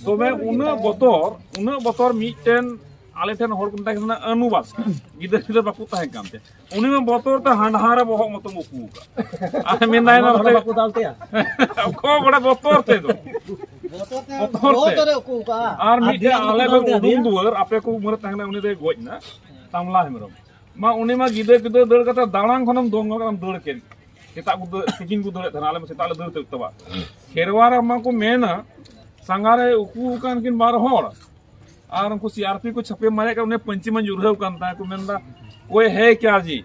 ᱛᱚᱵᱮ ᱩᱱᱟᱹᱜ ᱵᱚᱛᱚᱨ, ᱩᱱᱟᱹᱜ ᱵᱚᱛᱚᱨ ᱢᱤᱫᱴᱮᱱ ᱟᱞᱮ ᱴᱷᱮᱱ ᱦᱚᱲ ᱠᱚ ᱢᱮᱛᱟᱭ ᱠᱟᱱᱟ ᱟᱹᱱᱩ ᱵᱟᱥᱠᱮ, ᱜᱤᱫᱟᱹᱨ ᱯᱤᱫᱟᱹᱨ ᱵᱟᱠᱚ ᱛᱟᱦᱮᱸ ᱠᱟᱱ ᱛᱮ, ᱩᱱᱤ ᱢᱟ ᱵᱚᱛᱚᱨ ᱛᱮ ᱦᱟᱸᱰᱦᱟ ᱨᱮ ᱵᱚᱦᱚᱜ ᱢᱚᱛᱚᱢ ᱩᱠᱩ ᱟᱠᱟᱫ᱾ ᱟᱨ ᱢᱮᱱᱫᱟᱭ ᱱᱚᱣᱟ ᱱᱚᱛᱮ ᱵᱟᱠᱚ ᱫᱟᱞ ᱛᱮᱭᱟ? ᱚᱠᱚᱭ ᱵᱟᱲᱟᱭ ᱵᱚᱛᱚᱨ ᱛᱮ ᱫᱚ᱾ ᱵᱚᱛᱚᱨ ᱛᱮ᱾ ᱵᱚᱛᱚᱨ ᱛᱮ᱾ ᱵᱚᱛᱚᱨ ᱛᱮ ᱩᱠᱩ ᱟᱠᱟᱫᱼᱟ᱾ ᱟᱨ ᱟᱨ ᱢᱤᱫᱴᱮᱱ ᱫᱤᱭᱟ ᱟᱞᱮ ᱵᱟᱠᱚ ᱫᱟᱞ ᱠᱷᱚᱱ ᱛᱮᱭᱟ, ᱩᱰᱩᱝ ᱫᱤᱭᱟ? ᱫᱩᱣᱟᱹᱨ, ᱟᱯᱮ ᱠᱚ ᱩᱢᱮᱨ ᱛᱟᱦᱮᱸ ᱠᱟᱱᱟ, ᱩᱱᱤ ᱫᱚᱭ ᱜᱚᱡ ᱮᱱᱟ, ᱛᱟᱢᱞᱟ ᱦᱮᱢᱵᱨᱚᱢ᱾ ᱢᱟ ᱩᱱᱤ ᱢᱟ ᱜᱤᱫᱟᱹᱨ ᱯᱤᱫᱟᱹᱨ ᱫᱟᱹᱲ ᱠᱟᱛᱮ ᱫᱟᱬᱟᱱ ᱠᱷᱚᱱᱮᱢ ᱫᱚᱱ ᱜᱚᱫ ᱠᱟᱛᱮᱢ ᱫᱟᱹᱲ ᱠᱮᱫ᱾ ᱥᱮᱛᱟᱜ ᱠᱚ ᱫᱟᱹᱲ, ᱛᱤᱠᱤᱱ ᱠᱚ ᱫᱟᱹᱲᱮᱫ ᱛᱟᱦᱮᱱᱟ, ᱟᱞᱮ ᱢᱟ ᱥᱮᱛᱟᱜ ᱞᱮ ᱫᱟᱹᱲ ᱛᱟᱹᱵ ᱛᱟᱵᱟ᱾ ᱠᱷᱮᱨᱣᱟᱲ ᱨᱮ ᱢᱟ ᱠᱚ ᱢᱮᱱᱟ, ᱥᱟᱸᱜᱷᱟᱨ ᱨᱮ ᱩᱠᱩ ᱟᱠᱟᱱ ᱠᱤᱱ ᱵᱟᱨ ᱦᱚᱲ, ᱟᱨ ᱩᱱᱠᱩ ᱥᱤ ᱟᱨ ᱯᱤ ᱠᱚ ᱪᱷᱟᱯᱮ ᱢᱟᱨᱮᱭᱟᱜ ᱠᱟᱱ, ᱩᱱᱤ ᱯᱟᱹᱧᱪᱤ ᱢᱟ ᱧᱩᱨᱦᱟᱹᱣ ᱠᱟᱱ ᱛᱟᱭ, ᱠᱚ ᱢᱮᱱᱫᱟ, "ᱠᱚᱭ ᱦᱮ ᱠᱭᱟ ᱡᱤ?"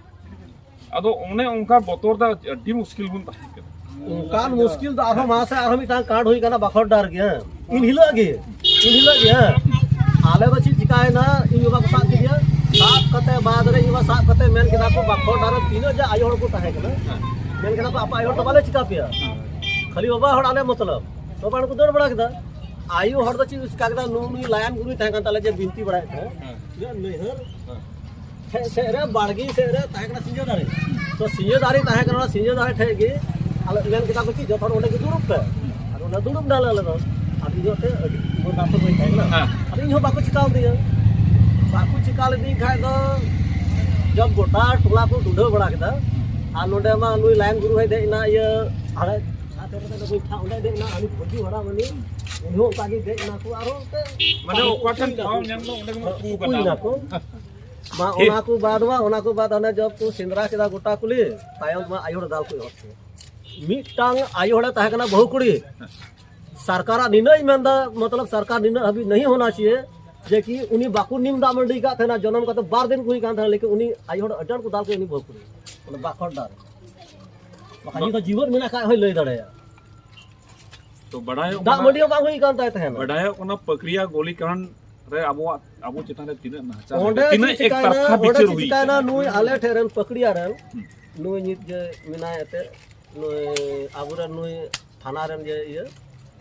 ᱟᱫᱚ ᱚᱱᱮ ᱚᱱᱠᱟ ᱵᱚᱛᱚᱨ ᱫᱚ ᱟᱹᱰᱤ ᱢᱩᱥᱠᱤᱞ ᱵᱚᱱ ᱛᱟᱦᱮᱸ ᱠᱟᱱᱟ᱾ ᱚᱱᱠᱟᱱ ᱢᱩᱥᱠᱤᱞ ᱫᱚ ᱟᱨᱦᱚᱸ ᱢᱟᱥᱮ ᱟᱨᱦᱚᱸ ᱢᱤᱫᱴᱟᱝ ᱠᱟᱸᱰ ᱦᱩᱭ ᱠᱟᱱᱟ ᱵᱟᱠᱷᱚᱨ ᱰᱟᱦᱟᱨ ᱜᱮ, ᱦᱮᱸ᱾ ᱤᱱ ᱦᱤᱞᱳᱜ ᱜᱮ, ᱤᱱ ᱦᱤᱞᱳᱜ ᱜᱮ, ᱦᱮᱸ᱾ ᱟᱞᱮ ᱫᱚ ᱪᱮᱫ ᱪᱤᱠᱟᱭᱮᱱᱟ, ᱤᱧ ᱵᱟᱵᱟ ᱠᱚ ᱥᱟᱵ ᱠᱮᱫᱮᱭᱟ᱾ ᱥᱟᱵ ᱠᱟᱛᱮ ᱵᱟᱫ ᱨᱮ ᱤᱧ ᱵᱟᱵᱟ ᱥᱟᱵ ᱠᱟᱛᱮ ᱢᱮᱱ ᱠᱮᱫᱟ ᱠᱚ, ᱵᱟᱠᱷᱚᱨ ᱰᱟᱦᱟᱨ ᱨᱮ ᱛᱤᱱᱟᱹᱜ ᱡᱮ ᱟᱭᱳ ᱦᱚᱲ ᱠᱚ ᱛᱟᱦᱮᱸ ᱠᱟᱱᱟ, ᱦᱮᱸ᱾ ᱢᱮᱱ ᱠᱮᱫᱟ ᱠᱚ, "ᱟᱯᱮ ᱟᱭᱳ ᱦᱚᱲ ᱫᱚ ᱵᱟᱞᱮ ᱪᱤᱠᱟ ᱯᱮᱭᱟ, ᱦᱮᱸ᱾ ᱠᱷᱟᱹᱞᱤ ᱵᱟᱵᱟ ᱦᱚᱲ ᱟᱞᱮ ᱢᱚᱛᱞᱚᱵ᱾" ᱛᱚ ᱵᱟᱝ ᱠᱚ ᱫᱟᱹᱲ ᱵᱟᱲᱟ ᱠᱮᱫᱟ᱾ ᱟᱭᱳ ᱦᱚᱲ ᱫᱚ ᱪᱮᱫ ᱠᱚ ᱪᱤᱠᱟ ᱠᱮᱫᱟ, ᱱᱩ-, ᱱᱩᱭ ᱞᱟᱭᱟᱱ ᱜᱩᱨᱩᱭ ᱛᱟᱦᱮᱸ ᱠᱟᱱ ᱛᱟᱞᱮ ᱡᱮ ᱵᱤᱱᱛᱤ ᱵᱟᱲᱟᱭᱮᱫ ᱛᱟᱦᱮᱸᱫ, ᱦᱮᱸ᱾ ᱤᱧᱟᱹᱜ ᱱᱟᱹᱭᱦᱟᱹᱨ ᱦᱮᱸ᱾ ᱴᱷᱮᱡ ᱥᱮᱫ ᱨᱮ, ᱵᱟᱲᱜᱮ ᱥᱮᱫ ᱨᱮ ᱛᱟᱦᱮᱸ ᱠᱟᱱᱟ ᱥᱤᱸᱡᱚ ᱫᱟᱨᱮ᱾ ᱛᱚ ᱥᱤᱸᱡᱚ ᱫᱟᱨᱮ ᱛᱟᱦᱮᱸ ᱠᱟᱱᱟ, ᱚᱱᱟ ᱥᱤᱸᱡᱚ ᱫᱟᱨᱮ ᱴᱷᱮᱡ ᱜᱮ ᱟᱞᱮ ᱢᱮᱱ ᱠᱮᱫᱟ ᱠᱚ, "ᱪᱮᱫ, ᱡᱚᱛᱚ ᱦᱚᱲ ᱚᱸᱰᱮ ᱜᱮ ᱫᱩᱲᱩᱵ ᱯᱮ᱾" ᱟᱫᱚ ᱚᱸᱰᱮ ᱫᱩᱲᱩᱵ ᱱᱟᱞᱮ ᱟᱞᱮ ᱫᱚ᱾ ᱟᱫᱚ ᱤᱧ ᱦᱚᱸ ᱮᱱᱛᱮᱫ ᱟᱹᱰᱤ ᱩᱢᱮᱨ ᱫᱟᱨ ᱫᱚ ᱵᱟᱹᱧ ᱛᱟᱦᱮᱸ ᱠᱟᱱᱟ᱾ ᱦᱮᱸ᱾ ᱟᱫᱚ ᱤᱧ ᱦᱚᱸ ᱵᱟᱠᱚ ᱪᱤᱠᱟᱣ ᱫᱤᱧᱟ᱾ ᱵᱟᱠᱚ ᱪᱤᱠᱟ ᱞᱤᱫᱤᱧ ᱠᱷᱟᱡ ᱫᱚ ᱡᱚᱵ ᱜᱚᱴᱟ ᱴᱚᱞᱟ ᱠᱚ ᱰᱩᱰᱟᱹ ᱵᱟᱲᱟ ᱠᱮᱫᱟ᱾ ᱟᱨ ᱱᱚᱰᱮ ᱢᱟ ᱱᱩᱭ ᱞᱟᱭᱤᱱ ᱜᱩᱨᱩ ᱦᱚᱸᱭ ᱫᱮᱡ ᱮᱱᱟ, ᱤᱭᱟᱹ, ᱦᱟᱱᱮ ᱚᱸᱰᱮ ᱫᱮᱡ ᱮᱱᱟ, ᱩᱱᱤ ᱵᱷᱟᱹᱜᱤ ᱦᱚᱲᱟ ᱢᱟᱱᱮ, ᱩᱱᱤ ᱦᱚᱸ ᱚᱱᱠᱟ ᱜᱮ ᱫᱮᱡ ᱮᱱᱟ ᱠᱚ, ᱟᱨᱦᱚᱸ ᱚᱱᱛᱮ ᱢᱟᱱᱮ ᱚᱠᱟ ᱴᱷᱮᱱ ᱴᱷᱟᱶ ᱧᱟᱢ ᱫᱚ ᱚᱸᱰᱮ ᱜᱮ ᱩᱠᱩ ᱩᱠᱩ ᱠᱟᱱᱟ᱾ ᱮᱱᱟ ᱠᱚ᱾ ᱢᱟ ᱴᱷᱤᱠ᱾ ᱚᱱᱟ ᱠᱚ ᱵᱟᱫ ᱢᱟ, ᱚᱱᱟ ᱠᱚ ᱵᱟᱫ ᱦᱟᱱᱮ ᱡᱚᱵ ᱠᱚ ᱥᱮᱸᱫᱽᱨᱟ ᱠᱮᱫᱟ ᱜᱚᱴᱟ ᱠᱩᱞᱤ, ᱛᱟᱭᱚᱢ ᱢᱟ ᱟᱭᱳ ᱦᱚᱲ ᱫᱟᱞ ᱠᱚ ᱮᱦᱚᱵ ᱠᱮᱫᱟ᱾ ᱢᱤᱫᱴᱟᱝ ᱟᱭᱳ ᱦᱚᱲᱮ ᱛᱟᱦᱮᱸ ᱠᱟᱱᱟ ᱵᱟᱹᱦᱩ ᱠᱩᱲᱤ, ᱥᱚᱨᱠᱟᱨᱟᱜ ᱱᱤᱱᱟᱹᱜ ᱤᱧ ᱢᱮᱱᱫᱟ, ᱢᱚᱛᱞᱚᱵ ᱥᱚᱨᱠᱟᱨ ᱱᱤᱱᱟᱹᱜ ᱦᱟᱹᱵᱤᱡ ᱱᱟᱦᱤ ᱦᱳᱱᱟ ᱪᱟᱦᱤᱭᱮ, ᱡᱮ ᱠᱤ ᱩᱱᱤ ᱵᱟᱠᱚ ᱱᱤᱢ ᱫᱟᱜ ᱢᱟᱹᱰᱤ ᱟᱠᱟᱫ ᱛᱟᱦᱮᱱᱟ, ᱡᱚᱱᱚᱢ ᱠᱟᱛᱮ ᱵᱟᱨ ᱫᱤᱱ ᱠᱚ ᱦᱩᱭ ᱠᱟᱱ ᱛᱟᱦᱮᱱᱟ, ᱞᱮᱠᱤᱱ ᱩᱱᱤ ᱟᱭᱳ ᱦᱚᱲ ᱟᱹᱰᱤ ᱟᱸᱴ ᱠᱚ ᱫᱟᱞ ᱠᱮᱫ ᱩᱱᱤ ᱵᱟᱹᱦᱩ ᱠᱩᱲᱤ, ᱚᱱᱟ ᱵᱟᱠᱷᱚᱨ ᱰᱟᱦᱟᱨ᱾ ᱵᱟᱠᱷᱟᱱ ᱱᱤᱛ ᱫᱚ ᱡᱤᱣᱮᱫ ᱢᱮᱱᱟᱜ ᱠᱷᱟᱡ ᱦᱚᱸᱭ ᱞᱟᱹᱭ ᱫᱟᱲᱮᱭᱟᱜᱼᱟ᱾ ᱛᱚ ᱵᱟᱰᱟᱭᱚᱜ ᱫᱟᱜ ᱠᱟᱱᱟ, ᱢᱟᱹᱰᱤ ᱦᱚᱸ ᱵᱟᱝ ᱦᱩᱭ ᱠᱟᱱ ᱛᱟᱭ ᱛᱟᱦᱮᱱᱟ᱾ ᱵᱟᱰᱟᱭᱚᱜ ᱠᱟᱱᱟ ᱯᱟᱠᱲᱤᱭᱟ ᱜᱚᱞᱤ ᱠᱟᱱᱰ ᱨᱮ ᱟᱵᱚᱣᱟᱜ, ᱟᱵᱚ ᱪᱮᱛᱟᱱ ᱨᱮ ᱛᱤᱱᱟᱹᱜ ᱱᱟᱦᱟᱪᱟᱨ ᱚᱸᱰᱮ ᱦᱩᱭᱩᱜ, ᱛᱤᱱᱟᱹᱜ ᱪᱮᱫ ᱪᱤᱠᱟᱭᱱᱟ, ᱮᱠᱛᱟᱨᱯᱷᱟ ᱚᱸᱰᱮ ᱵᱤᱪᱟᱹᱨ ᱪᱮᱫ ᱦᱩᱭ ᱪᱤᱠᱟᱭᱱᱟ, ᱠᱟᱱᱟ᱾ ᱱᱩᱭ ᱟᱞᱮ ᱴᱷᱮᱱ ᱨᱮᱱ ᱯᱟᱠᱲᱤᱭᱟ ᱨᱮᱱ, ᱦᱩᱸ᱾ ᱱᱩᱭ ᱱᱤᱛ ᱡᱮ ᱢᱮᱱᱟᱭ ᱮᱱᱛᱮᱫ, ᱱᱩᱭ ᱟᱵᱚᱨᱮᱱ ᱱᱩᱭ ᱛᱷᱟᱱᱟ ᱨᱮᱱ ᱡᱮ ᱤᱭᱟᱹ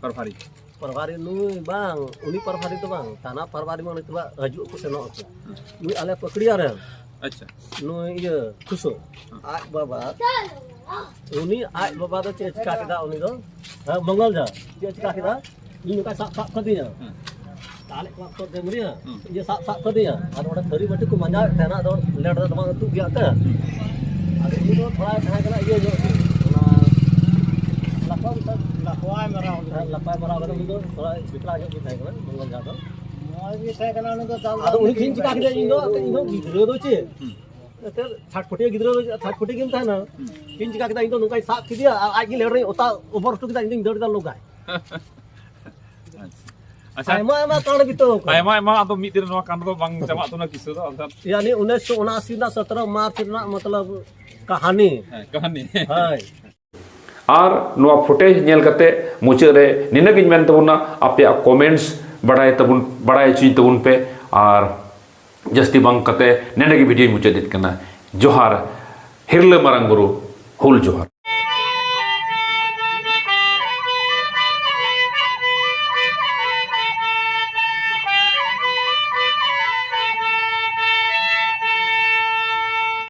ᱯᱨᱚᱵᱷᱟᱨᱤ᱾ ᱯᱨᱚᱵᱷᱟᱨᱤ ᱱᱩᱭ ᱵᱟᱝ, ᱩᱱᱤ ᱯᱨᱚᱵᱷᱟᱨᱤ ᱫᱚ ᱵᱟᱝ, ᱛᱷᱟᱱᱟ ᱯᱨᱚᱵᱷᱟᱨᱤ ᱢᱟ ᱩᱱᱤ ᱛᱚᱵᱮ ᱦᱤᱡᱩᱜ ᱟᱠᱚ ᱥᱮᱱᱚᱜ ᱟᱠᱚ᱾ ᱱᱩᱭ ᱟᱞᱮ ᱯᱟᱹᱠᱲᱤᱭᱟ ᱨᱮᱱ, ᱟᱪᱪᱷᱟ᱾ ᱱᱩᱭ ᱤᱭᱟᱹ ᱠᱷᱩᱥᱳ, ᱦᱮᱸ᱾ ᱟᱡ ᱵᱟᱵᱟ, ᱩᱱᱤ ᱟᱡ ᱵᱟᱵᱟ ᱫᱚ ᱪᱮᱫ ᱮ ᱪᱤᱠᱟ ᱠᱮᱫᱟ ᱩᱱᱤ ᱫᱚ? ᱦᱮᱸ, ᱢᱚᱝᱜᱚᱞ ᱡᱷᱟ ᱪᱮᱫ ᱮ ᱪᱤᱠᱟ ᱠᱮᱫᱟ? ᱤᱧ ᱱᱚᱝᱠᱟ ᱥᱟᱵ ᱥᱟᱵ ᱠᱟᱫᱤᱧᱟ᱾ ᱦᱮᱸ᱾ ᱫᱟᱞᱮᱫ ᱠᱚᱣᱟ ᱠᱚ ᱰᱟᱹᱝᱨᱤᱭᱟᱹ, ᱦᱩᱸ᱾ ᱤᱭᱟᱹ ᱥᱟᱵ ᱥᱟᱵ ᱠᱟᱫᱤᱧᱟ᱾ ᱟᱨ ᱚᱸᱰᱮ ᱛᱷᱟᱹᱨᱤ ᱵᱟᱹᱴᱤ ᱠᱚ ᱢᱟᱸᱡᱟᱣᱮᱫ ᱛᱟᱦᱮᱱᱟ, ᱟᱫᱚ ᱞᱮᱴ ᱨᱮ ᱫᱚ ᱵᱟᱝ ᱟᱹᱛᱩᱜ ᱜᱮᱭᱟ ᱛᱚ᱾ ᱟᱫᱚ ᱩᱱᱤ ᱫᱚ ᱛᱷᱚᱲᱟᱭ ᱛᱟᱦᱮᱸ ᱠᱟᱱᱟ ᱤᱭᱟᱹ ᱧᱚᱜ ᱜᱮ, ᱚᱱᱟ ᱞᱟᱠᱣᱟ ᱢᱮᱥᱟ-, ᱞᱟᱠᱣᱟᱭ ᱢᱟᱨᱟᱣ ᱠᱟᱫᱟ᱾ ᱦᱮᱸ, ᱞᱟᱠᱣᱟᱭ ᱢᱟᱨᱟᱣ ᱠᱟᱫᱟ, ᱩᱱᱤ ᱫᱚ ᱛᱷᱚᱲᱟ ᱯᱤᱠᱲᱟ ᱧᱚᱜ ᱜᱮ ᱛᱟᱦᱮᱸ ᱠᱟᱱᱟ, ᱢᱚᱝᱜᱚᱞ ᱡᱷᱟ ᱫᱚ᱾ ᱢᱚᱡᱽ ᱜᱮ ᱛᱟᱦᱮᱸ ᱠᱟᱱᱟ, ᱩᱱᱤ ᱫᱚ ᱫᱟᱞ ᱟᱫᱚ ᱩᱱᱤ ᱪᱮᱫ ᱤᱧ ᱪᱤᱠᱟ ᱠᱮᱫᱟ, ᱤᱧ ᱫᱚ, ᱤᱧ ᱫᱚ ᱜᱤᱫᱽᱨᱟᱹ ᱫᱚ ᱪᱮᱫ? ᱦᱩᱸ᱾ ᱪᱷᱟᱴᱯᱟᱹᱴᱤᱭᱟᱹ ᱜᱤᱫᱽᱨᱟᱹ ᱫᱚ ᱪᱷᱟᱴᱯᱟᱹᱴᱤᱭᱟᱹ ᱜᱮᱢ ᱛᱟᱦᱮᱱᱟ᱾ ᱤᱧ ᱪᱤᱠᱟ ᱠᱮᱫᱟ, ᱤᱧ ᱫᱚ ᱱᱚᱝᱠᱟᱧ ᱥᱟᱵ ᱠᱮᱫᱮᱭᱟ ᱟᱨ ᱟᱡ ᱜᱮ ᱞᱮᱰᱨᱮᱧ ᱚᱛᱟ ᱚᱵᱚᱨ ᱦᱚᱴᱚ ᱠᱮᱫᱟ, ᱤᱧ ᱫᱚᱧ ᱫᱟᱹᱲ ᱠᱮᱫᱟ ᱞᱚᱜᱟᱭ᱾ ᱟᱪᱪᱷᱟ᱾ ᱟᱭᱢᱟ ᱟᱭᱢᱟ ᱠᱟᱨᱚᱱ ᱵᱤᱛᱟᱹᱣ ᱟᱠᱟᱱᱟ᱾ ᱟᱭᱢᱟ ᱟᱭᱢᱟ, ᱟᱫᱚ ᱢᱤᱫ ᱫᱤᱱ ᱨᱮ ᱱᱚᱣᱟ ᱠᱟᱱᱰ ᱫᱚ ᱵᱟᱝ ᱪᱟᱵᱟᱜ ᱛᱟᱵᱚᱱᱟ ᱠᱤᱥᱟᱹ ᱫᱚ᱾ ᱟᱫᱚ ᱭᱟᱱᱤ ᱩᱱᱤᱥᱥᱚ ᱩᱱᱟᱥᱤ ᱨᱮᱱᱟᱜ ᱥᱚᱛᱨᱚ ᱢᱟᱨᱪ ᱨᱮᱱᱟᱜ ᱢᱚᱛᱞᱚᱵ ᱠᱟᱦᱟᱱᱤ᱾ ᱦᱮᱸ, ᱠᱟᱹᱦᱱᱤ᱾ ᱦᱳᱭ᱾ ᱟᱨ ᱱᱚᱣᱟ ᱯᱷᱩᱴᱮᱡᱽ ᱧᱮᱞ ᱠᱟᱛᱮ ᱢᱩᱪᱟᱹᱫ ᱨᱮ ᱱᱤᱱᱟᱹᱜ ᱤᱧ ᱢᱮᱱ ᱛᱟᱵᱚᱱᱟ, ᱟᱯᱮᱭᱟᱜ ᱠᱚᱢᱮᱱᱴᱥ ᱵᱟᱲᱟᱭ ᱛᱟᱵᱚᱱ, ᱵᱟᱲᱟᱭ ᱦᱚᱪᱚᱧ ᱛᱟᱵᱚᱱ ᱯᱮ᱾ ᱟᱨ ᱡᱟᱹᱥᱛᱤ ᱵᱟᱝ ᱠᱟᱛᱮ ᱱᱚᱰᱮ ᱜᱮ ᱵᱷᱤᱰᱤᱭᱳᱧ ᱢᱩᱪᱟᱹᱫᱮᱫ ᱠᱟᱱᱟ᱾ ᱡᱚᱦᱟᱨ, ᱦᱤᱨᱞᱟᱹ ᱢᱟᱨᱟᱝ ᱵᱩᱨᱩ ᱦᱩᱞ ᱡᱚᱦᱟᱨ᱾